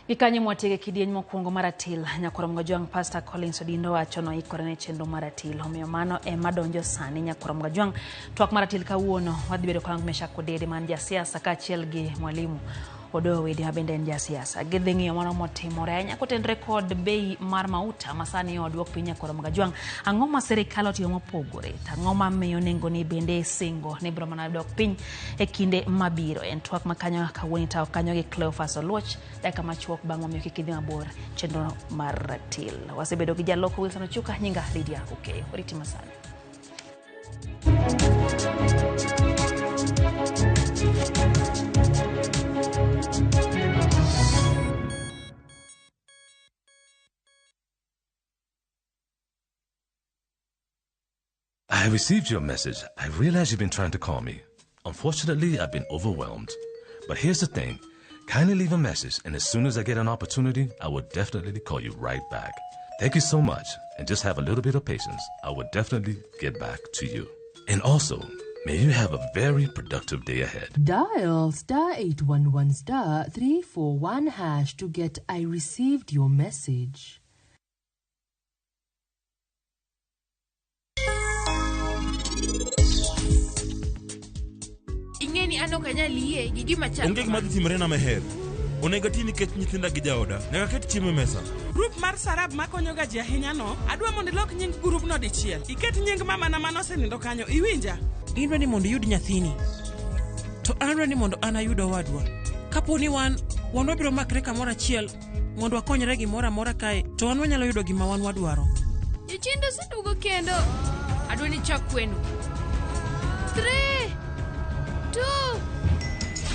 Gikanyo mwatieke kidieny mokwongo mar atil. Nyakwar Mgajwang' Pastor Collins Odindo wacho noikore ne chenro mar atil. Omiyo mano ema donjo sani. Nyakwar Mgajwang' twak mar atil kawuono wadhi bedo kod Meshak Odede man jasiasa kaachiel gi mwalimu Odoyo Wede ma bende en jasiasa. Gidhi ng'iyo mano motimore ahinya kotenore kod bei mar mauta ma sani oduok piny. Nyakwar Mgajwang', ang'o ma sirikal otimo mopogore? To ang'o mamiyo nengo ni bende singo ni biro mana dok piny e kinde mabiro? En twak ma kanyo kawuono itawo kanyo gi Cleophas Oluoch dakika machuok bang' mamiyo kik idhi mabor chenro mar ratil. Wasebedo gi jaloko Wilson Ochuka, nyinga Lydia Okeyo. Oriti masani. I have received your message. I realize you've been trying to call me. Unfortunately, I've been overwhelmed. But here's the thing kindly leave a message, and as soon as I get an opportunity, I will definitely call you right back. Thank you so much, and just have a little bit of patience. I will definitely get back to you. And also, may you have a very productive day ahead. Dial star 811 star 341 hash to get I received your message. Ing'e ni an ok anyal yie gi gima chal Onge gima dhi timore na meher. Onego ati nikech nyithinda gi jaoda. Nyaka aket chiemo e mesa. Grup mar Sarab makonyoga ji ahinya no, adwa mondo ilok nying grupno dichiel. Iket nying mamana manosenindo kanyo, iwinja? Idwa ni mondo iyud nyathini, to an adwa ni mondo an ayud owadwa. Kapo ni wan wan wabiro makre kamoro achiel mondo wakonyre gimoro amora kae, to wan wanyalo yudo gima wan wadwaro. Jochiende oseduogo kendo. Adwa ni chak kweno. 3 2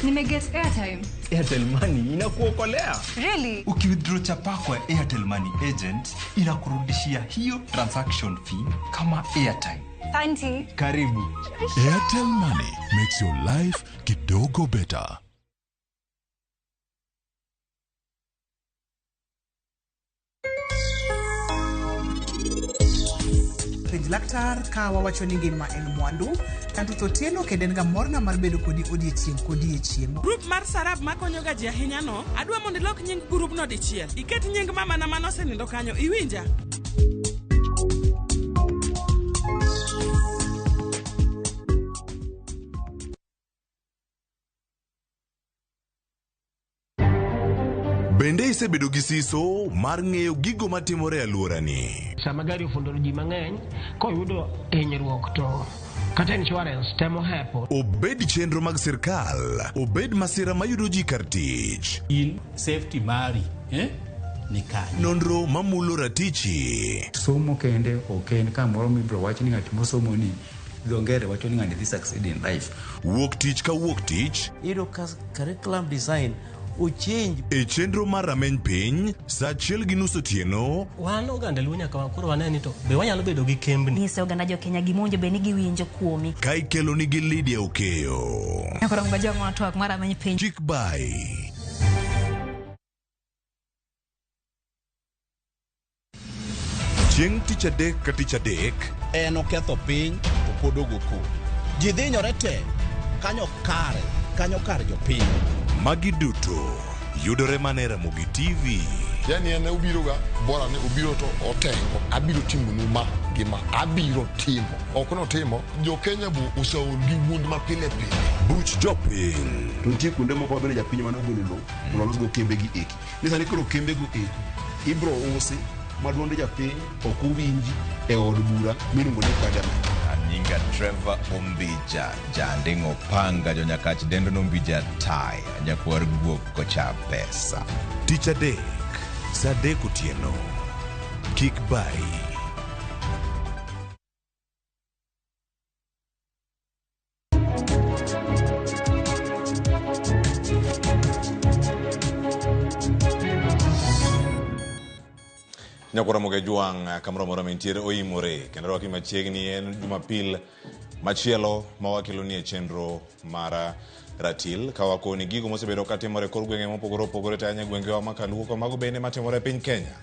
Nimeget airtime. Airtel Money inakuokolea. Really? Ukiwithdraw chapa kwa Airtel Money agent inakurudishia hiyo transaction fee kama airtime. Auntie. Karibu. Airtel Money makes your life kidogo better. Penj laktar ka wawacho ni ngima en mwandu Kantuth Otieno kendo en ga morna mar bedo kodi odiechieng' kodiechieng'. Grup mar Sarab makonyoga ji ahinya no, adwa mondo ilok nying grupno dichiel. Iket nying mamana manosenindo kanyo, iwinja? Bende isebedo gi siso mar ng'eyo gigo matimore e alworani? Sama gari ofundo ji mang'eny, koyudo hinyruok to kata insurance temo hepo. Obed chenro mag sirkal, obed masira mayudo ji kar tich. In safety mari, eh? Ni kanye? Nonro mamulo ratichi. Somo kende ok en kamoro mibiro wach ni ng'at mosomo ni dho ngere wacho ni ng'ani dhi succeed in life. Wuok tich ka wuok tich. Iyudo ka curriculum design ochange. E chenro mar rameny piny, saa achiel gi nus otieno. Wan oganda Luo nyaka koro wane ni to be wanyalo bedo gi kembni. Nyise oganda jo Kenya gima owinjo bed ni giwinjo kuomi. Ka ikelo nigi Lydia Okeyo. Koro ngwa twak mar rameny piny. Chik bai. Chieng' tich adek ka tich adek. En oketho piny to pod ogo koko. Ji dhinyore te kanyo kare, kanyo kar jopiny. Magi duto yudore mana e Ramogi TV. Yani en obiro ga bora ni obiro to otengo abiro timonu ma gi ma abiro timo ok notimo jo Kenya bo oseol gi wuond ma pile pile. Buch jopiny. To nitie kuonde moko mabende japiny mane ogolo lowo mondo olosgo kembe gi eki. Ni sani koro kembe go eki ibro usi ma duond japiny ok owinji e od bura miluongo ni parliament. Anyinga Trevor Ombija, Janding'o Panga, Jonyakach dendo Nombija Tai, nyakwar guok kocha pesa. Tich adek, saa adek otieno. Kik bai. Nyakwara Moge Jwang' kamoro amora mantiere oimore kendo rwaki machiegni en Jumapil machielo ma wakeloni e chenro mar ratil ka wakoni gigo mosebedo katimore kor gwenge mopogore opogore to ahinya gwengewa ma kaluo kod mago bende matimore e piny Kenya.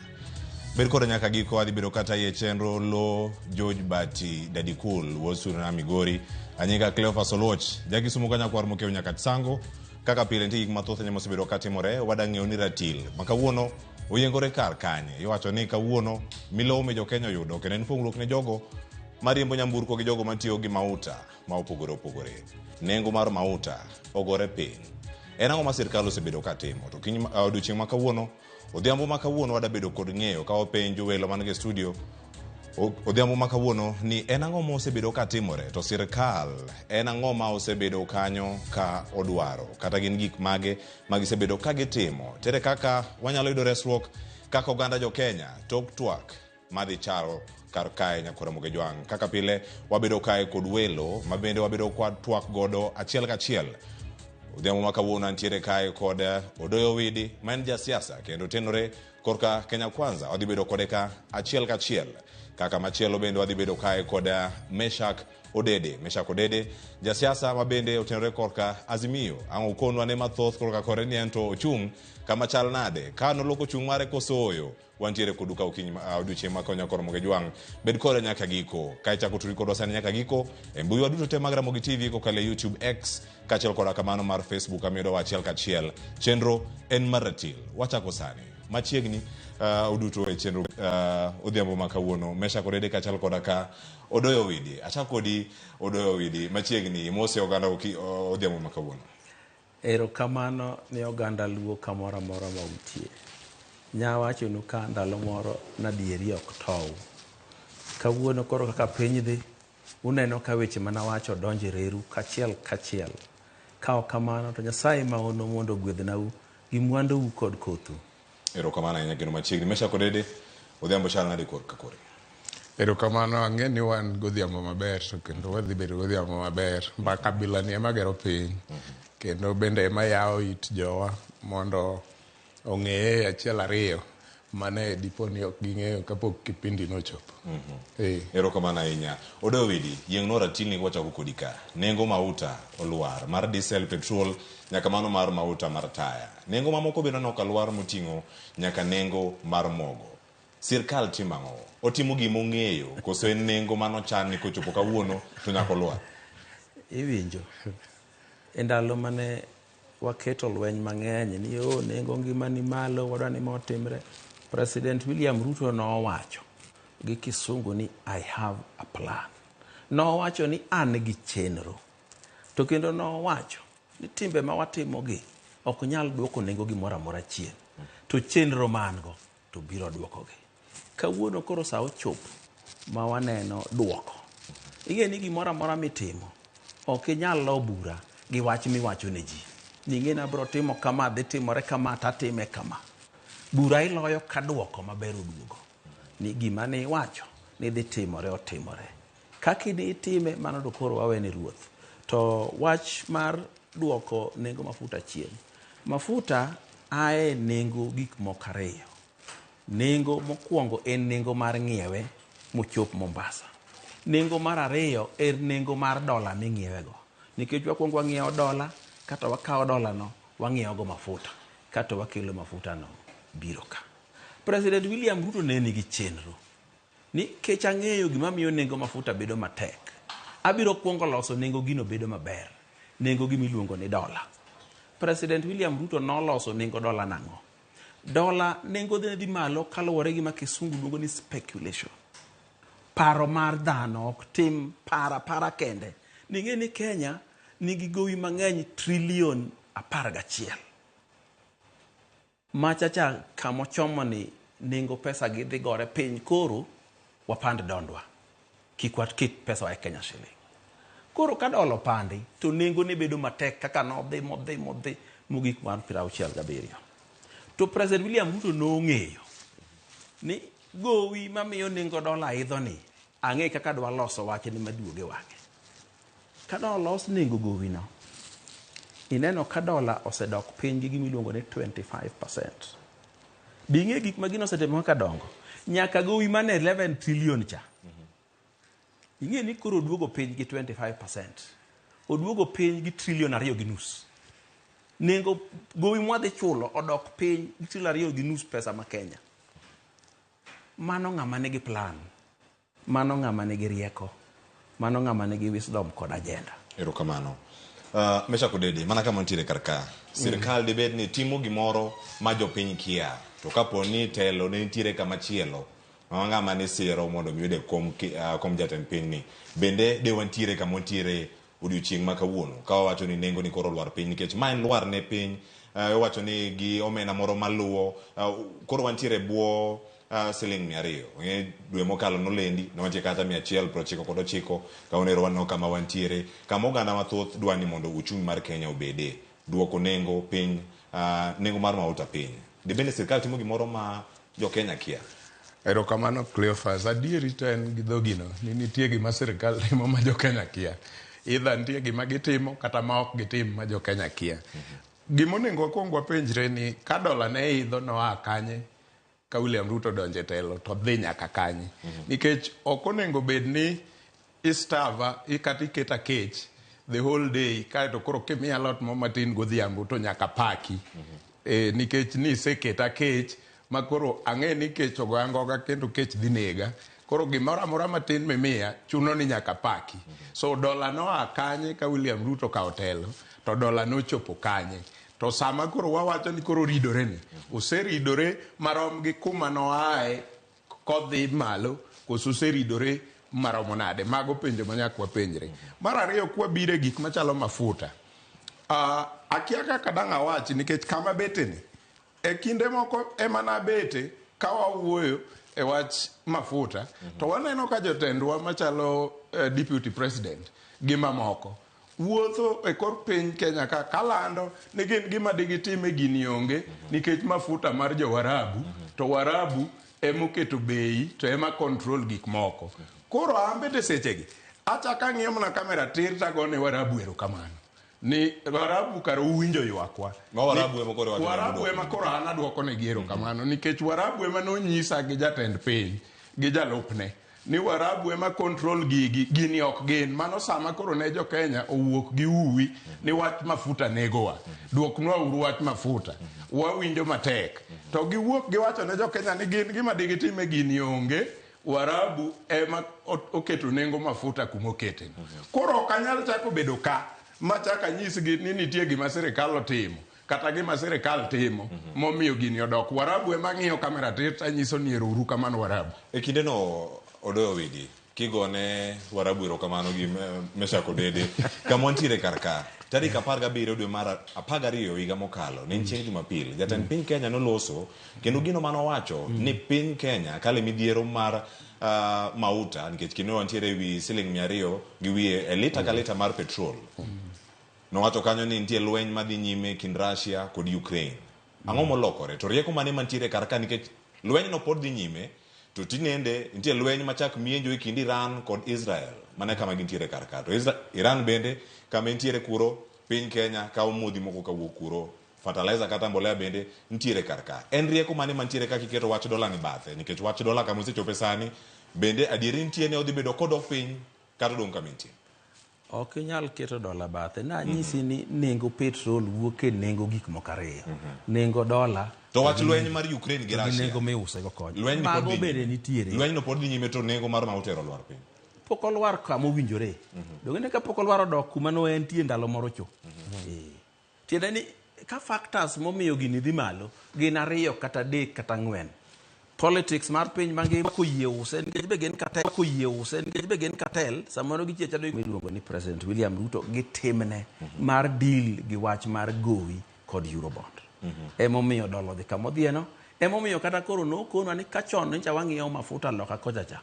Bed koda nyaka giko adhi bedo kata iye chenro lo George Bati Dadikul wuod Suna Migori anyinga Cleophas Oluoch jakisumu ka nyakwar Mokeu nyaka Sango kaka pile nitie gik mathoth ahinya mosebedo katimore wadang'eyo ni ratil ma kawuono oyiengore kar kanye iwacho ni kawuono milome jo Kenya oyudo kendo en pong'ruok ne jogo mariembo nyamburko gi jogo matiyo gi mauta ma opogore opogore. Nengo mar mauta ogore piny. En ang'o ma sirkal osebedo katimo? To kiny odiochieng' ma kawuono, odhiambo ma kawuono wadabedo kod ng'eyo ka wapenjo welo man e studio odhiambo ma kawuono ni en ang'o ma osebedo katimore to sirkal en ang'o ma osebedo kanyo ka odwaro kata gin gik mage ma gisebedo ka gitimo tere kaka wanyalo yudo resruok kaka oganda jo Kenya tok twak madhi chalo kar kae nyakwara Moge Jwang' kaka pile wabedo kae kod welo ma bende wabedo kwa twak godo achiel kachiel. Odhiambo ma kawuono antiere kae kod Odoyo Owidi ma en jasiasa kendo tenore korka Kenya Kwanza wadhi bedo kode ka achiel kachiel. Kaka machielo bende wadhi bedo kae kod Meshak Odede. Meshak Odede, jasiasa ma bende otenore korka Azimio. Ang' ukonwa ne mathoth korka kore ni en to ochung' kama chal nade? Ka noloko chung' mare koso ooyo? Wantiere kodu ka okinyi odiochieng' ma konya koromo gi jwang'. Bed kode nyaka giko. Ka ichako turi kodwa sani nyaka giko, e mbui wa duto te mag Ramogi TV kokalo e YouTube, X, kaachiel koda kamano mar Facebook amiyodowa achiel kachiel. Chenro en mar ratil. Wachako sani. Machiegni uduto e chenro odhiambo ma kawuono. Meshack Odede kaachiel koda ka Odoyo Owidi. Achako kodi Odoyo Owidi. Machiegni mose oganda odhiambo ma kawuono. Erokamano ne oganda Luo kamoro amora ma untie. Nyawachonu ka ndalo moro nadieri ok tow. Kawuono koro kaka piny dhi, uneno ka weche manawacho donjo e reru kachiel kachiel. Ka ok kamano to Nyasaye maono mondo ogwedhnau gi mwandou kod kothu. Erokamano ahinya kendo machiegni. Meshack Odede, odhiambo chal nade korka kori? Erokamano, ang'e ni wan godhiambo maber to kendo wadhi bedo godhiambo maber. Mbaka bilani ema gero piny kendo bende ema yawo it jowa mondo ong'eye achiel ariyo mane dipo ni ok ging'eyo kapok kipindi nochopo. Erokamano ahinya. Odoyo Owidi, yieng'nwa ratilni kwachako kodi ka. Nengo mauta olwar mar diesel, petrol, nyaka mano mar mauta mar taya. Nengo mamoko bende aneno ka lwar moting'o nyaka nengo mar mogo. Sirkal timo ang'o? Otimo gima ong'eyo koso en nengo manochan ni kochopo kawuono to nyaka olwar? Iwinjo. E ndalo mane waketo lweny mang'eny ni o nengo ngima ni malo, wadwa ni ma otimre. President William Ruto nowacho gi kisungu ni I have a plan. Nowacho ni an gi chenro. To kendo nowacho ni timbe ma watimogi ok nyal duoko nengo gimoro amora chien. To chenro ma an go to biro duokogi. Kawuono koro sa ochopo ma waneno duoko. Ing'e ni gimoro amora mitimo ok inyal lo bura gi wach miwacho ne ji. Ni ing'e ni abiro timo kama, dhi timore kama, tatime kama. Bura iloyo ka duoko maber oduogo. Ni gima ne iwacho ni dhi timore otimore. Kaka itime mano to koro wawe ne ruoth. To wach mar duoko nengo mafuta chien. Mafuta ae nengo gik moko ariyo. Nengo mokwongo en nengo mar ng'iewe mochop Mombasa. Nengo mar ariyo en nengo mar dola ming'iewego. Nikech wakwongo wang'iewo dola, kata wakawo dola no, wang'iewo go mafuta. Kato wakelo mafuta no biro ka. President William Ruto ne nigi chenro ni kech ang'eyo gima miyo nengo mafuta bedo matek. Abiro kwongo loso nengo gino bedo maber. Nengo gima iluongo ni dola. President William Ruto noloso nengo dola nang'o? Dola nengo ne dhi malo kaluwore gi ma kisungu luongo ni speculation. Paro mar dhano ok tim para para kende. Ning'e ni Kenya nigi gowi mang'eny trilion 11. Machacha kamochomo ni nengo pesa gi dhi gore piny koro wapand dondwa. Kik waket pesa wa e Kenya shilling. Koro ka dola opandi to nengo ne bedo matek kaka nodhi modhi modhi mogik mar 67. To President William Ruto nong'eyo ni gowi mamiyo nengo dola idho ni ang'e kaka dwa loso wachni maduoge wang'e. Ka nolos nengo gowi no, ineno ka dola osedok piny gi gima iluongo ni 25%. Bing'e gik ma gino osetimo kaka dongo. Nyaka gowi mane 11 trillion cha. Ing'e ni koro oduogo piny gi 25%. Oduogo piny gi trilion 2.5. Nengo gowi mwadhi chulo odok piny gi trilion 2.5 pesa ma Kenya. Mano ng'ama nigi plan. Mano ng'ama nigi rieko. Mano ng'ama nigi wisdom kod agenda. Erokamano. Meshack Odede, mana kama nitiere kar ka, sirkal dibed ni timo gimoro ma jopiny kia, to kapo ni telo ne nitiere kama chielo, ma ng'ama ne siro mondo mi oyude kom, kom jatend piny ni, bende de wantiere kama wantiere odiochieng' ma kawuono, ka wawacho ni nengo ni koro olwar piny, nikech ma en lwar ne piny, iwacho ni gi omenda moro maluwo, koro wantiere bwo siling 200. Dwe mokalo nolendi, ne wantie kata 199, kawuono ero waneno kama wantiere, kama oganda mathoth dwa ni mondo uchumi mar Kenya obede, duoko nengo piny, nengo mar mauta piny. Dibende sirkal timo gimoro ma jo Kenya kia? Erokamano Cleophas, adieri to en gi dhogino ni nitie gima sirkal timo ma jo Kenya kia. Either nitie gima gitimo kata ma ok gitim ma jo Kenya kia. Gima onego wakwong wapenjre ni ka dola ne idho noa kanye? ka William Ruto donjo e telo to dhi nyaka kanye. Nikech ok onego bed ni istava kata iketa kech the whole day kaeto koro kimiya alot mo matin godhiambo to nyaka paki. Nikech ni iseketa kech ma koro ang'e ni kech ogoya ngoga kendo kech dhi nega. Koro gimoro amora matin mimiya chuno ni nyaka paki. So dola noa kanye ka William Ruto okawo telo to dola nochopo kanye. To sama koro wawacho ni koro ridore ni, oseridore marom gi kuma noae kodhi malo koso oseridore maromo nade? Mago penjo ma nyaka wapenjre. Mar ariyo kwabiro e gik machalo mafuta. Akia kaka dang' awachi nikech kama bete ni, e kinde moko ema nabete ka wawuoyo e wach mafuta to waneno ka jotendwa machalo deputy president gi mamoko wuotho e kor piny Kenya ka kalando ni gin gima digitim e gini onge nikech mafuta mar jo Warabu to Warabu emoketo bei to ema control gik moko. Koro an bende sechegi achako ang'iyo mana kamera tir tagone Warabu erokamano. Ni Warabu kar uwinjo ywakwa. Ma Warabu ema koro wacho ni Warabu ema koro an aduoko negi erokamano nikech Warabu ema nonyisa gi jatend piny gi jalupne ni Warabu ema control gigi, gini ok gin. Mano sama koro ne jo Kenya owuok gi uwi ni wach mafuta negowa. Duoknwa uru wach mafuta. Wawinjo matek. To giwuok giwacho ne jo Kenya ni gin gima digitime gini onge. Warabu ema oketo nengo mafuta kumokete. Koro ok anyal chako bedo ka machak anyisgi ni nitie gima sirikal otimo kata gima sirikal timo momiyo gini odok. Warabu ema ng'iyo kamera tir tanyiso ni ero uru kamano Warabu. E kindeno Odoyo Owidi kigone Warabu erokamano gi Meshack Odede kama wantiere kar ka tarik 17 dwe mar 12 higa mokalo ne en chieng' Jumapil jatend piny Kenya noloso kendo gino mane owacho ni piny Kenya kale midhiero mar mauta nikech kendo wantiere ewi siling 200 gi wiye e lita ka lita mar petrol. Nowacho kanyo ni nitie lweny madhi nyime kind Russia kod Ukraine. Ang'o molokore? To rieko mane mantiere kar ka nikech lweny no pod dhi nyime to tinende nitie lweny machak mienjo e kind Iran kod Israel mana kama gintiere kar ka. To Iran bende kama entiere kuro piny Kenya kawo modhi moko kawuok kuro fertilizer kata mbolea bende nitiere kar ka. En rieko mane mantiere kaka iketo wach dola ni bathe nikech wach dola kama osechope sani bende adieri nitie ni odhi bedo kodok piny kata odong' kama entie. Ok inyal keto dola bathe. Nanyisi ni nengo petrol wuok e nengo gik moko ariyo. Nengo dola To wach lweny mar Ukraine gi Russia. Nengo miuse go kocha. Lweny ni pod Mago dhi bende nyime. nitiere. Lweny no pod dhi nyime to nengo mar mauta ero olwar piny. Pok olwar kama owinjore. Donge ka pok olwar odok kuma ne entie ndalo moro cho. Tiende ni ka factors momiyo gini dhi malo gin ariyo kata adek kata ang'wen. Politics mar piny mangima koyie use nikech be gin cartel, koyie use nikech be gin cartel, samoro gichie chado miluongo ni President William Ruto gi timne mar deal gi wach mar gowi kod Eurobond. Emomiyo dola odhi kama odhieno, emomiyo kata koro nokonwa ni ka chon nyocha wang'iewo mafuta loka kocha cha,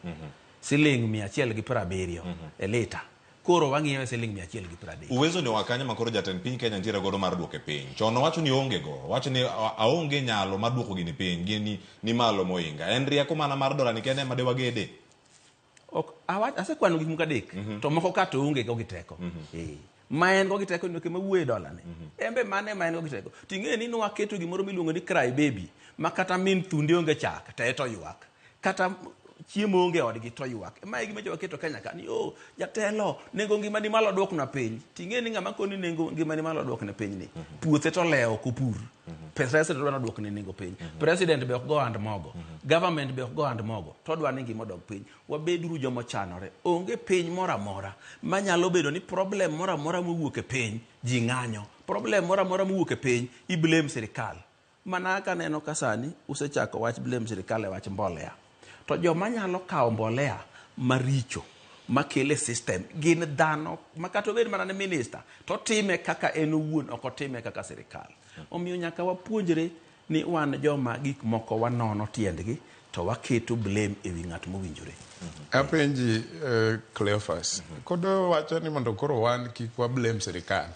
siling 170 e lita. Koro wang'iewe siling 130. Uwezo ni wakanya ma koro jatend piny Kenya nitiere godo mar duoke piny. Chon nowacho ni onge go, owacho ni aonge nyalo mar duoko gini piny, gini ni malo mohinga. En rieko mana mar dola ni kende ema de wagede. Ok, asekwano gik moko adek, to moko ka to onge go gi teko. Ma en go gi teko ni ok ema wuoye dola ni. En be mane ma en go gi teko. Ting'e ni nwaketo gimoro miluongo ni cry baby, ma kata min thundi onge chak, to to ywak. Kata chiemo onge odgi to ywak. Ma e gima waketo Kenya ka ni oh jatelo nengo ngima ni malo duokna piny. Ting'e ni ng'ama koni nengo ngima ni malo duokne piny ni. Puothe to lewo ok opur. President dwa duokne nengo piny. President be ok go hand mogo. Government be ok go hand mogo. To dwa ni ngima odog piny. Wabeduru joma ochanore. Onge piny moro amora manyalo bedo ni problem moro amora mowuok e piny ji ng'anyo. Problem moro amora mowuok e piny i blame sirikal. Mana kaka aneno ka sani usechako wach blame sirikal e wach mbolea. To joma nyalo kawo mbolea maricho makele system gin dhano ma kata obed mana ni minister to time kaka en owuon ok otime kaka sirikal. Omiyo nyaka wapuonjre ni wan joma gik moko wanono tiendgi to waketo blame ewi ng'at mowinjore. Apenji Cleophas, kodo wacho ni mondo koro wan kik wa blame sirikal.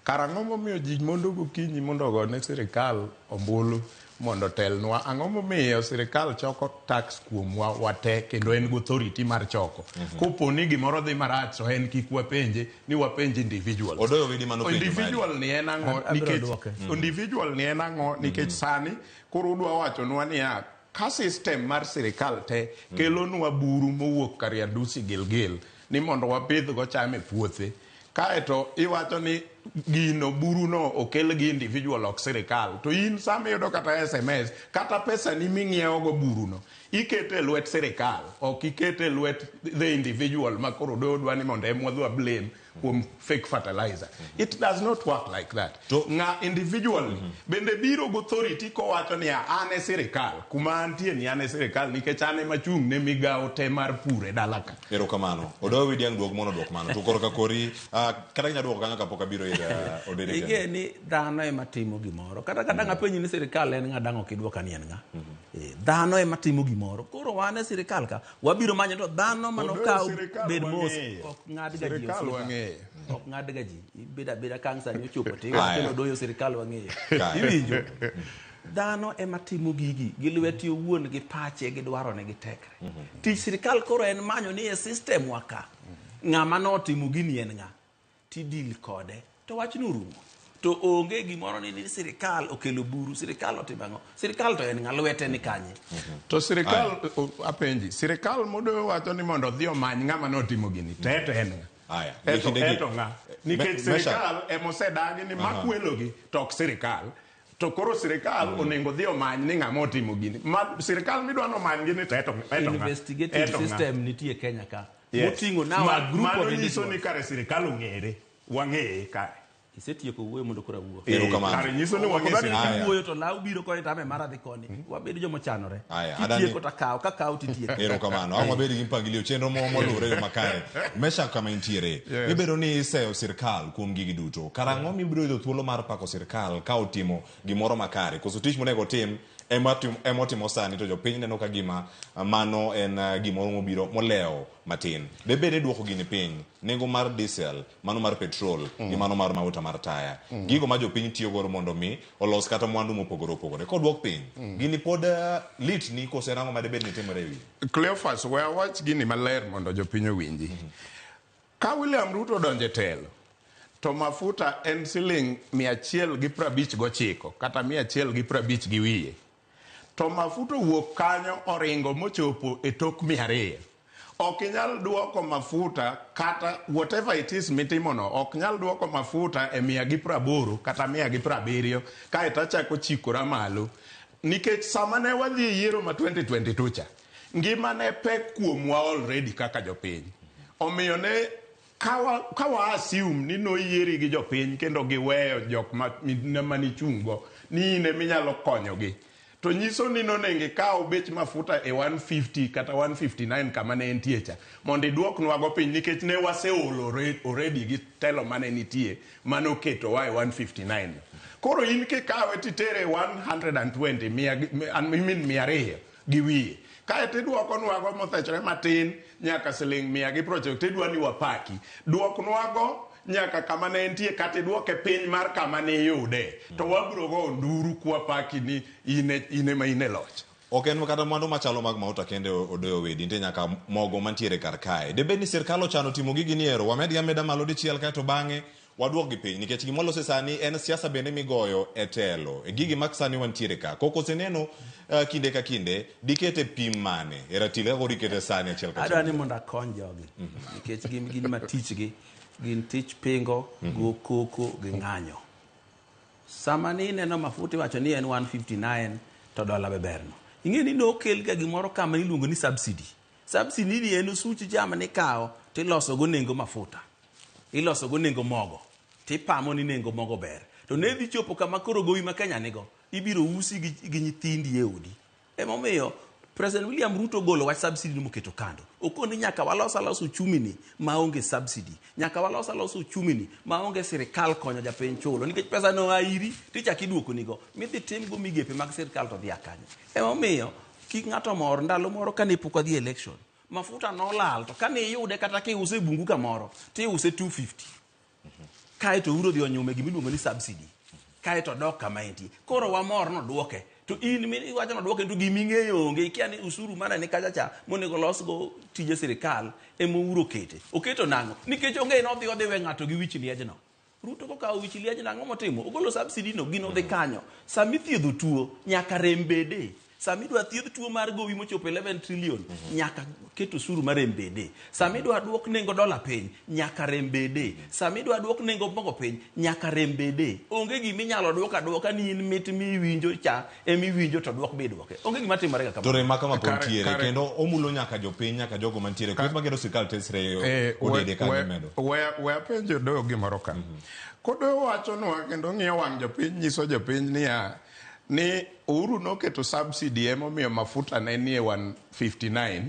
Karang'o momiyo ji mondo gokinyi mondo ogone sirikal ombulu mondo otelnwa? Ang'o momiyo sirikal choko tax kuomwa wate kendo en gi authority mar choko? Kopo ni gimoro dhi marach to en kik wapenje ni wapenj individuals. Odoyo Owidi mano penjo mari. Individual ni en ang'o? Abiro Nikech duoke. individual ni en ang'o? Nikech sani koro udwa wachonwa niya Ka system mar sirikal te kelonwa buru mowuok Kariandusi Gilgil ni mondo wapidhgo cham e puothe, kaeto iwacho ni gino buruno okel gi individual ok sirikal, to in sama iyudo kata SMS kata pesani ming'iewogo buruno ikete e lwet sirikal, ok ikete e lwet the individual ma koro dwa ni mondo em wadhi blame kuom fake fertilizer. It does not work like that. Ng'a individual bende biro gi authority kowacho niya an e sirikal, kuma antie ni an e sirikal nikech an ema chung' ne migawo te mar pur e dala ka. Erokamano. Odoyo wi diang' duog mondo oduok mano. To korka kori, kata inyalo duoko kanyo kapok abiro ir Odede Ing'e kendo. ni dhano ema timo gimoro. Kata ka dang' apenji ni sirikal en ng'a dang' ok idwoka ni en ng'a. Dhano ema timo gimoro. Koro wan e sirikal ka wabiro manyo to dhano manokaw Sirikal bed mos wang'eyo. ok ng'ad ga ji Sirikal osiepa. wang'eyo. Ok ng'ad ga ji. Ibed abeda kang' sani ochopo to iwacho Aya. ni odoyo sirikal wang'eyo. Kare. Iwinjo? Dhano ema timo gigi gi lwete owuon gi pache gi dwarone gi tekre. Tich sirikal koro en manyo ni e system wa ka ng'ama notimo gini en ng'a tidil kode to wachno orumo. To onge gimoro ni sirikal okelo buru, sirikal otimo ang'o? Sirikal to en ng'a lwete ni kanye? To sirikal apenji, sirikal modoyo wacho ni mondo odhi omany ng'ama notimo gini, to eto en ng'a? Aya. Eto, Kindegi- eto ng'a? Nikech Meshack. sirikal emosedagi ni makwelogi to ok sirikal. To koro sirikal onego dhi omany ni ng'ama otimo gini. Ma sirikal midwa nomany gini to eto eto ng'a? Investigative Eto ng'a? system nitie Kenya ka. Yes. Moting'o now a group Mano of nyiso ni individuals. kare sirikal ong'ere. Wang'eye kare. Isetieko wuoyo mondo koro awuo. Erokamano. Kare nyiso ni Ok wang'e odwar ni sirikal. Aya. kiwuoyo to law biro koni to ame mara dhi koni. Wabed joma ochanore. Aya, Kitieko adani- to akaw, kakaw titieko. Erokamano. Ang' wabed gi mpangilio chenro mo moluwore yo makare. Meshack kama intiere. Yes. Ibedo ni iseyo sirkal kuom gigi duto. Karang'o mibiro yudo thuolo mar pako sirkal ka otimo gimoro makare? Koso tich monego otim ema otimo sani to jopiny neno ka gima mano en gimoro mobiro molewo matin. Debed ni duoko gini piny, nengo mar diesel, mano mar petrol gi mano mar mauta mar taya. Gigo ma jopiny tiyo godo mondo mi olos kata mwandu mopogore opogore. Koduok piny, gini pod lit ni koso en ang'o ma debed ni timore e wiye? Cleophas, we awach gini maler mondo jopiny owinji. Ka William Ruto odonjo e telo, to mafuta en siling 159 kata 150 gi wiye. To mafuta owuok kanyo oringo mochopo e tok 200. Ok inyal duoko mafuta kata whatever it is mitimono, ok nyal duoko mafuta e 180 kata 170 kaeto achako chikora malo. Nikech sama ne wadhi e yiero ma 2022 cha, ngima ne pek kuomwa already kaka jopiny. Omiyo ne ka wa assume ni noyieri gi jopiny kendo giweyo jok manichung' go ni in eminyalo konyogi, to nyiso ni nonego ikaw bech mafuta e 150 kata 159 kama ne entie cha mondo iduoknwago piny nikech ne waseolo already gi telo mane nitie manoketowa e 159. Koro in kikawe titere e 120 I mean 200 gi wiye kaeto iduokonwago mothechore matin nyaka siling 190 tidwa ni wapaki duoknwago nyaka kama ne entie kata iduoke piny mar kama ne iyude to wabiro go nduru kwapaki ni in ema in e loch. Ok en kata mwandu machalo mag mauta kende odoyo wedi, nitie nyaka mogo mantiere kar kae. Debed ni sirkal ochano timo gigi ni ero, wamedgi ameda malo dichiel kaeto bang'e waduok gi piny nikech gima walose sani en siasa bende migoyo e telo. E gigi mag sani wantiere ka. Koko oseneno kinde ka kinde, dikete pim mane? E ratil kaka koro ikete sani achiel Adwa kachiel. ni mondo akony jogi nikech gin ma tichgi gin tich pingo go koko gi ng'anyo. Sama ni ineno mafuta iwacho ni en 159 to dola be berno. Ing'e ni nokel ga gimoro kama iluongo ni subsidy. Subsidy ni en osuch jam nikawo tiloso go nengo mafuta. Iloso go nengo mogo. Tipamo ni nengo mogo ber. To ne dhi chopo kama koro gowi ma Kenya nigo, ibiro usi gi nyithindi e odi. Emomiyo President William Ruto ogolo wach subsidy moketo kando. Okoni nyaka walos alos uchumi ni maonge subsidy. Nyaka walos alos uchumi ni maonge sirikal konyo japiny chulo. Nikech pesa no a iri tichak iduoko nigo. Midhi timgo migepe mag sirikal to dhi a kanye. Emomiyo kik ng'ato mor ndalo moro kane pok wadhi election. Mafuta nolal to kane iyude kata kiuse e bungu kamoro tiuse 250. Kaeto uro dhi onyume gimiluongo ni subsidy. Kaeto dok kama entie. Koro wamor noduoke. To in iwacho noduoke to giming'eyo onge. Ikia ni usuru mane ni kacha cha monego losgo tije sirikal ema Uhuru okete. Oketo nang'o? Nikech onge nodhi odhi we ng'ato gi wich liejno. Ruto kokawo wich liejno ang'o motimo? Ogolo subsidy no gino dhi kanyo. Sama ithiedho tuo nyaka rem bede. Sama idwa thiedh tuo mar gowi mochopo 11 trillion, nyaka ket osuru mar rem bede. Sama idwa duok nengo dola piny, nyaka rem bede. Sama idwa duok nengo mogo piny, nyaka rem bede. Onge gima inyalo duok aduoka ni in mit miwinjo cha emiwinjo to duok be iduoke. Onge gima timore ga To kamano. rem ma kama pod ntiere kendo omulo nyaka jopiny nyaka jogo mantiere kweth magero sirkal tesre odede ka gimedo. We apenj Odoyo gimoro ka. Kodoyo wachonwa kendo ng'iyo wang' jopiny nyiso jopiny niya ni Uhuru noketo subsidy emomiyo mafuta ne nie 159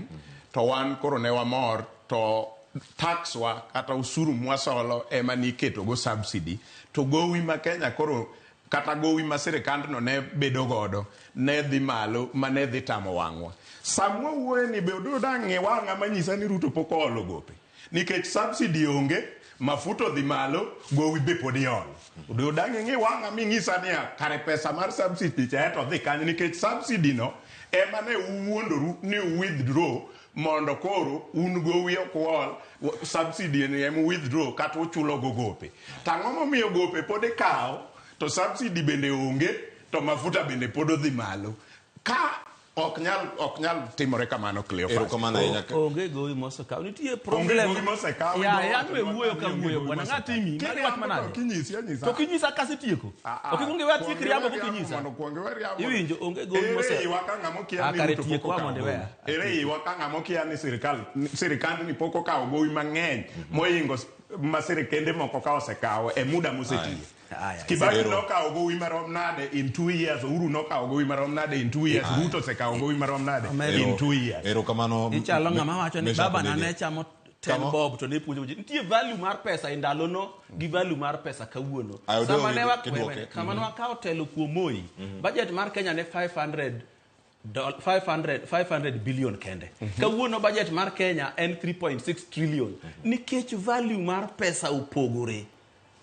to wan koro ne wamor to tax wa kata osuru mwasolo ema niketo go subsidy to gowi ma Kenya koro kata gowi ma sirikandno ne bedo godo ne dhi malo ma ne dhi tamo wang'wa. Samwa wuoye ni be Odoyo dang' ng'i wang'a manyisa ni Ruto pok oolo gope. Nikech subsidy onge, mafuta odhi malo, gowi be pod iolo. Odoyo dang' ing'i wang'a ming'isa niya, kare pesa mar subsidy cha eto dhi kanye nikech subsidy no ema ne uwuondoru ni u withdraw mondo koro un gowi ok uol, subsidy ni ema u withdraw kata uchulo go gope. To ang'o momiyo gope pod ikawo to subsidy bende onge to mafuta bende pod odhi malo? Ka ok nyal ok nyal timore kamano Cleophas. Erokamano ahinya. Onge gowi mosekaw. Nitie Onge problem. gowi mosekaw. Ya, ya we wuoyo ka wuoyo bwana. Ng'ati imi. Mano wach manade? Kinyisi anyisa. To kinyisa kasetieko. Ok ikwong iwe atiek riambo koka inyisa. Mondo kuong iwe riambo. Iwinjo onge gowi Ere mosekaw. iwa ka ng'ama okia Ah, ni kare Ruto tiek pok wa okawo mondo gowi. iweya. Ere iwa ka ng'ama okia ni sirikal sirikandni pok okawo gowi mang'eny mohingo ma sirikende moko ka osekawo e muda mosetiyo. Kibaki Ero. nokawo gowi marom nade in 2 years, Uhuru nokawo gowi marom nade in 2 years, Aye. Ruto osekawo gowi marom nade in 2 years. Erokamano. Ichalo ng'ama wacho ni Meshack baba na Odede. ne chamo 10 Kama- bob to ne puonjo ji. Nitie value mar pesa e ndalono gi value mar pesa kawuono. Ayo, Odoyo Sama ne wa- kiduoke. wewe, sama ne wakawo telo kuom Moi, budget mar Kenya ne 500 500 billion kende. Kawuono budget mar Kenya en 3.6 trillion. Nikech value mar pesa opogore.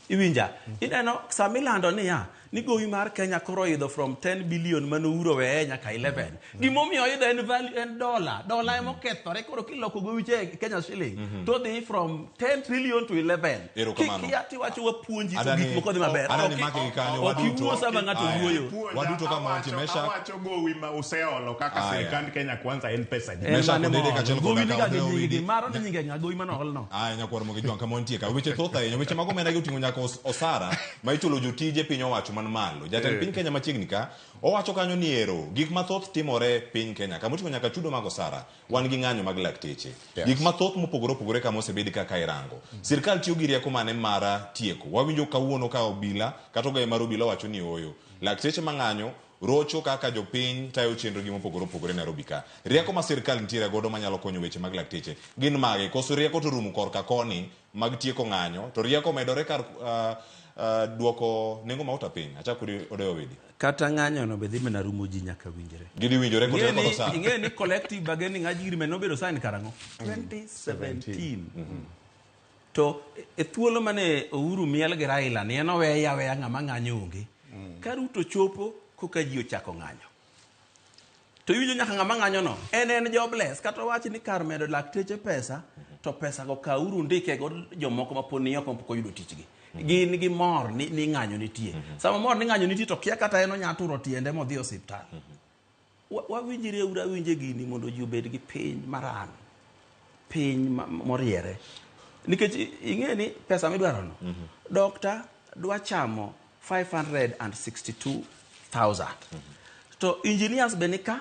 Iwinja? Ineno sama ilando niya, ni gowi mar Kenya koro oidho from 10 billion mane Uhuru oweye nyaka 11. Gimomiyo oidho en value en dola. Dola ema okethore koro kiloko gowi cha e Kenya shilling to dhi from 10 trillion to 11. Erokamano. Kikia tiwacho wapuonji to Adani- gik moko dhi maber. Adani Ok- make gi kanyo, Ok waduto. iwuo sama ng'ato Aya. wuoyo. Waduto kama wantie, Meshack. Awacho gowi ma useolo kaka Aya. sirikand Kenya Kwanza en pesa adi. Meshack Odede kaachiel Gowi koda ni ka ga gi Odoyo nying gi Owidi. maro ni nyinge ng'a gowi mane oolno. Aya nyakwar Mogi Jwang' kama wantie ka. Weche thoth ahinya. Weche mag omenda gi oting'o nyaka osara ma ichulo jotije piny owacho man malo. Jatend piny Kenya machiegni ka owacho kanyo ni ero gik mathoth timore piny Kenya kama oting'o nyaka chudo mag osara. Wan gi ng'anyo mag lakteche. Yes. Gik mathoth mopogore opogore kama osebed kaka irango. Sirkal tiyo gi rieko mane mara tieko. Wawinjo kawuono ka obila kata ogaye mar obila wacho ni ooyo. Lakteche mang'anyo rocho kaka jopiny tayo chenro gi mopogore opogore Nairobi ka. Rieko ma sirkal nitiere godo manyalo konyo weche mag lakteche gin mage? Koso rieko to rumo korka koni mag tieko ng'anyo to rieko medore kar duoko nengo mauta piny. Achak kodi Odoyo Owidi. Kata ng'anyo no be dhi mana rumo ji nyaka winjre. Gidhi winjore kotere kod osara. Ing'e ni collective bargaining agreement nobedo sign karang'o? 2017. To e thuolo mane Uhuru miel gi Raila ni en oweye aweya ng'ama ng'anyo onge. Ka Ruto chopo koka ji ochako ng'anyo. To iwinjo nyaka ng'ama ng'anyo no en jobless kata owach ni kar medo lakteche pesa to pesa go kawuru ndike go jomoko ma pod ni oko pok oyudo tichgi. Gin gi mor ni ng'anyo nitie. Sama mor ni ng'anyo nitie to kia kata en onya turo tiende modhi e osiptal. Wawinjre uru awinje gini mondo ji obed gi piny maran. Piny moriere. Nikech ing'e ni pesa midwaro no. Dokta dwa chamo 562,000. To engineers be nika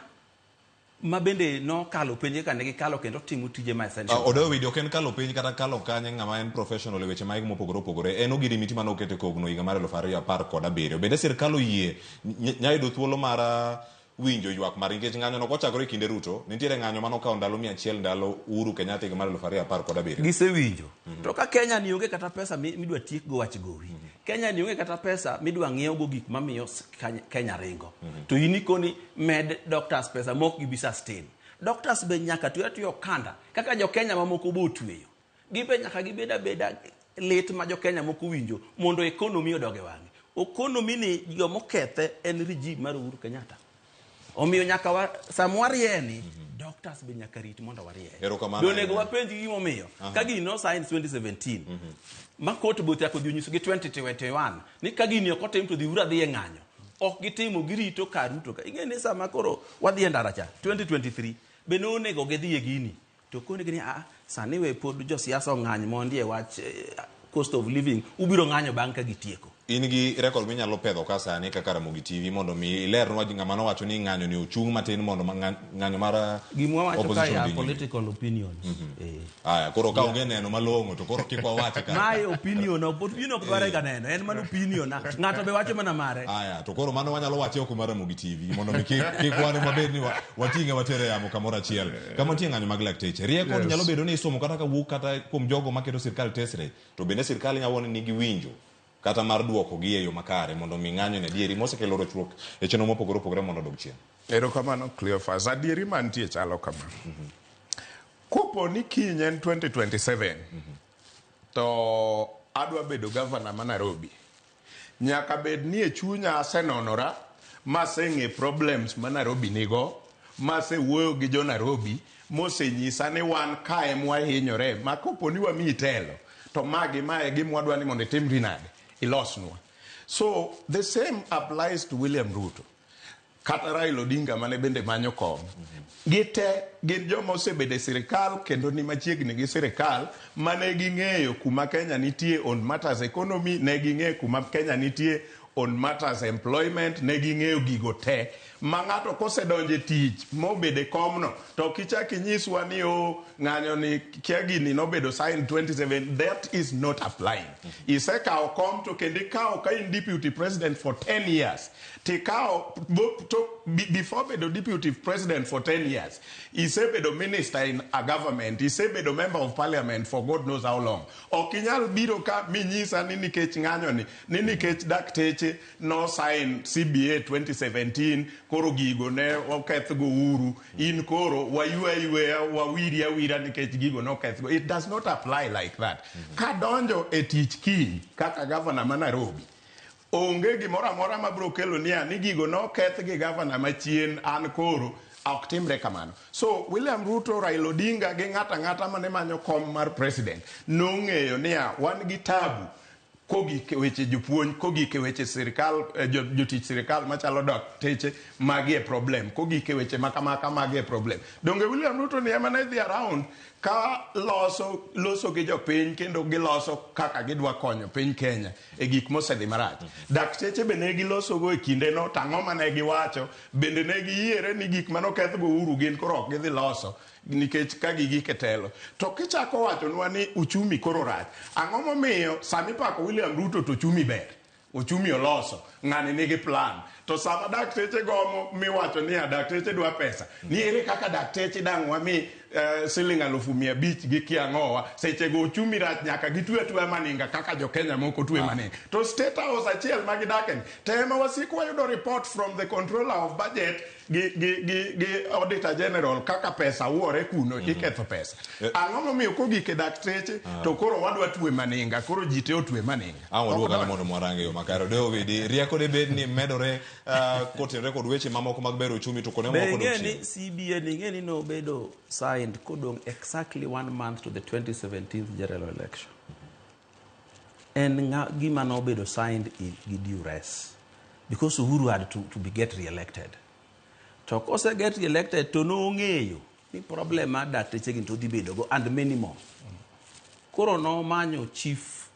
ma bende nokalo penj ka ne gikalo kendo timo tije ma essential. Odoyo Owidi ok en kalo penj kata kalo kanye ng'ama en professional e weche mag mopogore opogore. En ogiri miti mane okete kogno higa mar 2017. Bende sirkal oyie nya yudo thuolo mar winjo ywak mar nikech ng'anyo no kochakore e kinde Ruto nitiere ng'anyo mane okawo ndalo 100 ndalo Uhuru Kenyatta higa mar 2017. Gisewinjo. To ka Kenya ni onge kata pesa midwa tiek go wach gowi. Kenya ni onge kata pesa midwa ng'iew go gik mamiyo Kenya ringo. To in ikoni med doctors pesa mok gibi sustain. Doctors be nyaka twe atweya okanda kaka jo Kenya mamoko bo otweyo. Gibe nyaka gibed abeda lit ma jo Kenya moko winjo mondo economy odog e wang'e. Economy ni jomokethe en regime mar Uhuru Kenyatta. Omiyo nyaka sama warie ni doctors be nyaka rit mondo warie. Erokamano. Be onego wapenj gimomiyo. Ka gini no sign 2017 ma court be ochako dhi onyiso gi 2021 ni ka gini ok otim to dhi uru adhi e ng'anyo. Ok gitimo, girito kar Ruto ka. Ing'e ni sama koro wadhi e ndara cha 2023 be nonego gidhi e gini. To konegi ni a sani we pod josiasa ong'any mondi e wach cost of living, ubiro ng'anyo bang' ka gitieko. In gi record minyalo pedho ka sani kaka Ramogi TV mondo mi ilernwa ng'ama nowacho ni ng'anyo ni ochung' matin mondo ng'anyo mar Gima wawacho ka opposition ya odhi nyime. political opinions. Aya, koro ka onge neno malong'o to koro kik wawache ka. Mae opinion, opinion ok dware ga neno, en mana opinion na. Ng'ato be wacho mana mare. Aya, to koro mano wanyalo wache oko mar Ramogi TV mondo mi kik wan mabed ni wating'e watere yamo kamoro achiel. Kama nitie ng'anyo mag lakteche. Rieko nyalo bedo ni isomo kata kawuok kata kuom jogo maketo sirkal tesre, to bende sirkal nyalo ni nigi winjo kata mar duoko gi e yo makare mondo mi ng'anyo ne adieri mosekelo rochruok e chenro mopogore opogore mondo odog chien. Erokamano Cleophas. Adieri mantie chalo kama. Kopo ni kiny en 2027 to adwa bedo gavana ma Nairobi, nyaka bed ni e chunya asenonora maseng'e problems ma Nairobi nigo, masewuoyo gi jo Nairobi mosenyisa ni wan kae mwahinyore ma kopo ni wamiyi telo to magi mae gima wadwa ni mondo itimri nade, ilosnwa. So the same applies to William Ruto kata Raila Odinga mane bende manyo kom. Gite gin joma osebedo e sirikal kendo ni machiegni gi sirikal mane ging'eyo kuma Kenya nitie on matters economy, ne ging'eyo kuma Kenya nitie on matters employment, ne ging'eyo gigo te. Ma ng'ato kosedonjo e tich mobedo e komno to ok ichak inyiswa ni o ng'anyo ni kia gini nobedo signed 27, that is not applying. Isekawo kom to kendo ikawo ka in deputy president for 10 years. Tikawo before bedo deputy president for 10 years, isebedo minister in a government, isebedo member of parliament for God knows how long. Ok inyal biro ka minyisa ni nikech ng'anyo ni nikech dakteche no sign CBA 2017 koro gigo ne okethgo uru, in koro waywe ayweya wawiri awira nikech gigo nokethgo. It does not apply like that. Kadonjo e tich kiny kaka governor ma Nairobi, onge gimoro amora mabiro kelo niya ni gigo noketh gi gavana machien an koro ok timre kamano. So William Ruto, Raila Odinga gi ng'ato ang'ata mane manyo kom mar president nong'eyo niya wan gi tabu kogik e weche jopuonj, kogik e weche sirikal, jotich sirikal machalo dakteche, magi e problem. Kogik e weche makamaka, magi e problem. Donge William Ruto ni ema ne dhi around ka loso gi jopiny kendo giloso kaka gidwa konyo piny Kenya e gik mosedhi marach. Dakteche be ne gilosogo e kindeno, to ang'o mane giwacho? Bende ne giyiere ni gik manokethgo uru gin koro ok gidhi loso nikech ka gigik e telo. To kichako wachonwa ni uchumi koro rach, ang'o momiyo sami pako William Ruto to uchumi ber? Uchumi oloso, ng'ani nigi plan. To sama dakteche gomo miwacho niya dakteche dwa pesa, ni ere kaka dakteche dang' wami siling 500,000 gi kiang'owa, sechego uchumi rach nyaka gitwe atweya maninga kaka jo Kenya moko twe maninga. To State House achiel ma gidake ni, to ema wasiko wayudo report from the controller of budget gi auditor general kaka pesa wuore kuno, iketho pesa. Ang'o momiyo kogik e dakteche to koro wadwa twe maninga, koro ji te otwe maninga. Ang' waduogo kanyo mondo mwarange yo makare. Odewo bedi, rieko de bed ni medore kotenore kod weche mamoko mag bero uchumi to kone Be moko dok ing'e ni chien. CBA ni ing'e ni nobedo signed kodong' exactly 1 month to the 2017 general election. En gima nobedo signed gi duress because Uhuru had to be get re-elected. To kose get re-elected to nong'eyo ni problem mar dakteche gi to dhi bedo go and many more. Koro nomanyo chief,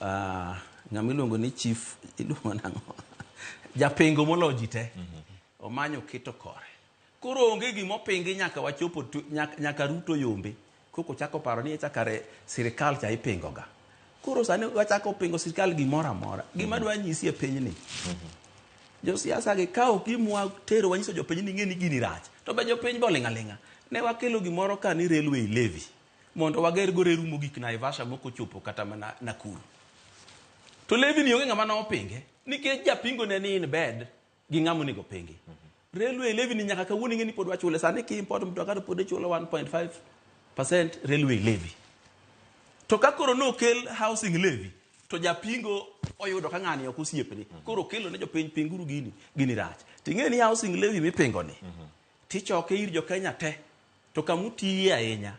ng'ama iluongo ni chief, iluongo nang'o? Japingo moloyo ji te. Omanyo keto kore. Koro onge gima opingi nyaka wachopo nyaka Ruto yombe. Koko chako paro ni chakare sirikal cha ipingo ga. Koro sani wachako pingo sirikal gimoro amora. Gima dwa nyisi e pinyni. Josiasa gi ka ok gimwa tero wanyiso jopiny ni ng'e ni gini rach. To be jopiny be oling' aling'a. Ne wakelo gimoro ka ni railway levy mondo wager go reru mogik Naivasha moko chopo kata mana Nakuru. To levy ni onge ng'ama nopinge nikech japingo ne ni in bed gi ng'ama onego pingi. Railway levy ni nyaka kawuono ing'e ni pod wachule. Sani ki import mtoka to pod ichulo 1.5% railway levy. To ka koro nokel housing levy to japingo oyudo ka ng'ani ok osiepne. Koro okelo ne jopiny pinguru gini, gini rach. Ting'e ni housing levy mipingo ni tichoke ir jo Kenya te to kamutiye ahinya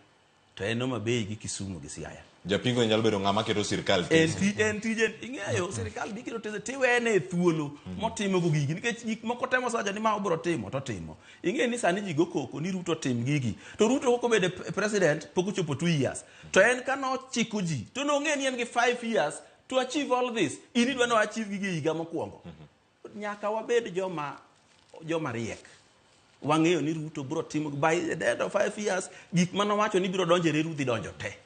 to en Homa Bay gi Kisumu gi Siaya. Japingo nyalo bedo ng'ama keto sirkal En en tije ing'eyo sirikal dhi keto tese tiwene e thuolo motimo go gigi nikech gik moko temo osewacho ni ma obiro timo to timo. Ing'e ni sani ji go koko ni Ruto tim gigi to Ruto kok obedo president pok ochopo 2 years to en ka nochiko ji to nong'e ni en gi 5 years to achieve all this. In idwa ni achieve gigi e higa mokwongo. Nyaka wabed joma riek. Wang'eyo ni Ruto biro timo by the end of 5 years gik manowacho ni biro donjo e reru dhi donjo te.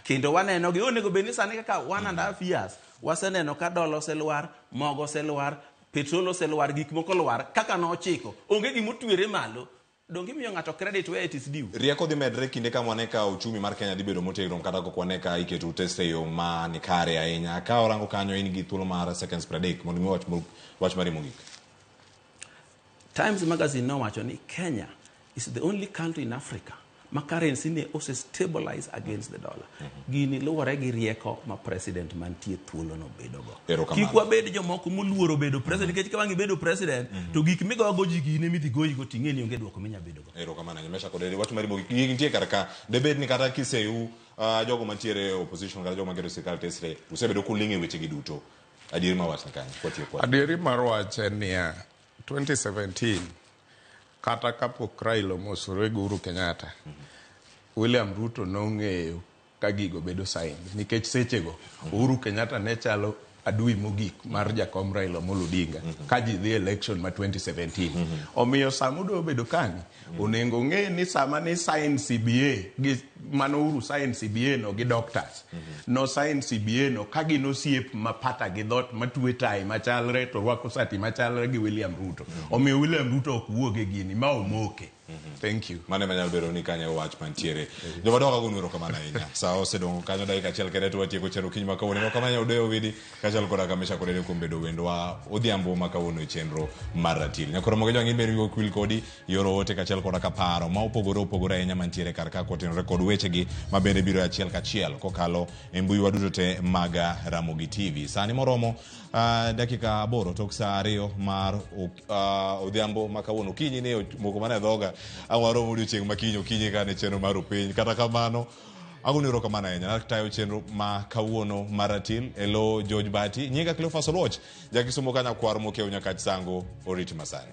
Kendo waneno gi onego bed ni sani kaka 1.5 years waseneno ka dola oselwar, mogo oselwar, petrol oselwar, gik moko lwar kaka nochiko. Onge gimotwere malo. Donge imiyo ng'ato credit where it is due. Rieko dhi medre kinde ka wane ka uchumi mar Kenya dhi bedo motegno kata kok wane ka iketo test e yo ma ni kare ahinya. Ka orango kanyo in gi thuolo mar seconds 30 mondo mi wach mari mogik. Times Magazine nowacho ni Kenya is the only country in Africa ma currency ne ose stabilize against the dollar. Gini luwore gi rieko ma president mantie thuolo no bedogo. Erokamano. Kik wabed jomoko moluoro bedo president nikech ka wang' ibedo president to gik migogo ji gin emidhi goyigo ting'e ni onge dwoko minya bedogo. Erokamano ahinya. Mesha kod wach mari mogik. Gigi nitie kar ka. Debed ni kata kiseu jogo mantiere e opposition kata jogo maketo sirkal tesre usebedo kuling' e wechegi duto. Adieri mar wach ni kanyo. Kwatiyo kod. Adieri mar wach en niya, 2017 kata kapok Raila omosore gi Uhuru Kenyatta, William Ruto nong'eyo ka gigo bedo signed nikech sechego Uhuru Kenyatta ne chalo adui mogik mar jakom Raila Amolo Odinga ka ji dhi election ma 2017. Omiyo sama odwa bedo kani, onego ong'e ni sama ni sign CBA gi mano Uhuru sign CBA no gi doctors no sign CBA no ka gin osiep mapata gi dhot matwe tai machalre to rwako sati machalre gi William Ruto. Omiyo William Ruto ok wuog e gini ma omoke. Thank you. Mano ema nyalo bedo ni kanyo wach mantiere. Joma dongo agono erokamano ahinya. Sa osedong' kanyo dakika achiel kende to watieko chenro kiny ma kawuono. Erokamano ahinya Odeyo Owidi kaachiel koda Kamisha Kodede kuom bedo wendwa odhiambo ma kawuono e chenro mar ratil. Nyakoro mogo jwang' in bende wiwa ok wil kodi yor ote kaachiel koda ka paro ma opogore opogore ahinya mantiere kar ka kotenore kod wechegi ma bende biro achiel kachiel kokalo e mbui wa duto te mag Ramogi TV. Sani moromo dakika 8 tok sa 2 mar odhiambo ma kawuono. Okinyi ni moko mana e dhoga ang' warom odiochieng' ma kiny okinyi ka ne chenro mar opiny. Kata kamano agoni erokamano ahinya natayo chenro ma kawuono mar ratil e lo George Bati. Nyinga Cleophas Oluoch, jakisumo ka nyakwar mokew Nyakach Sango, orit masani.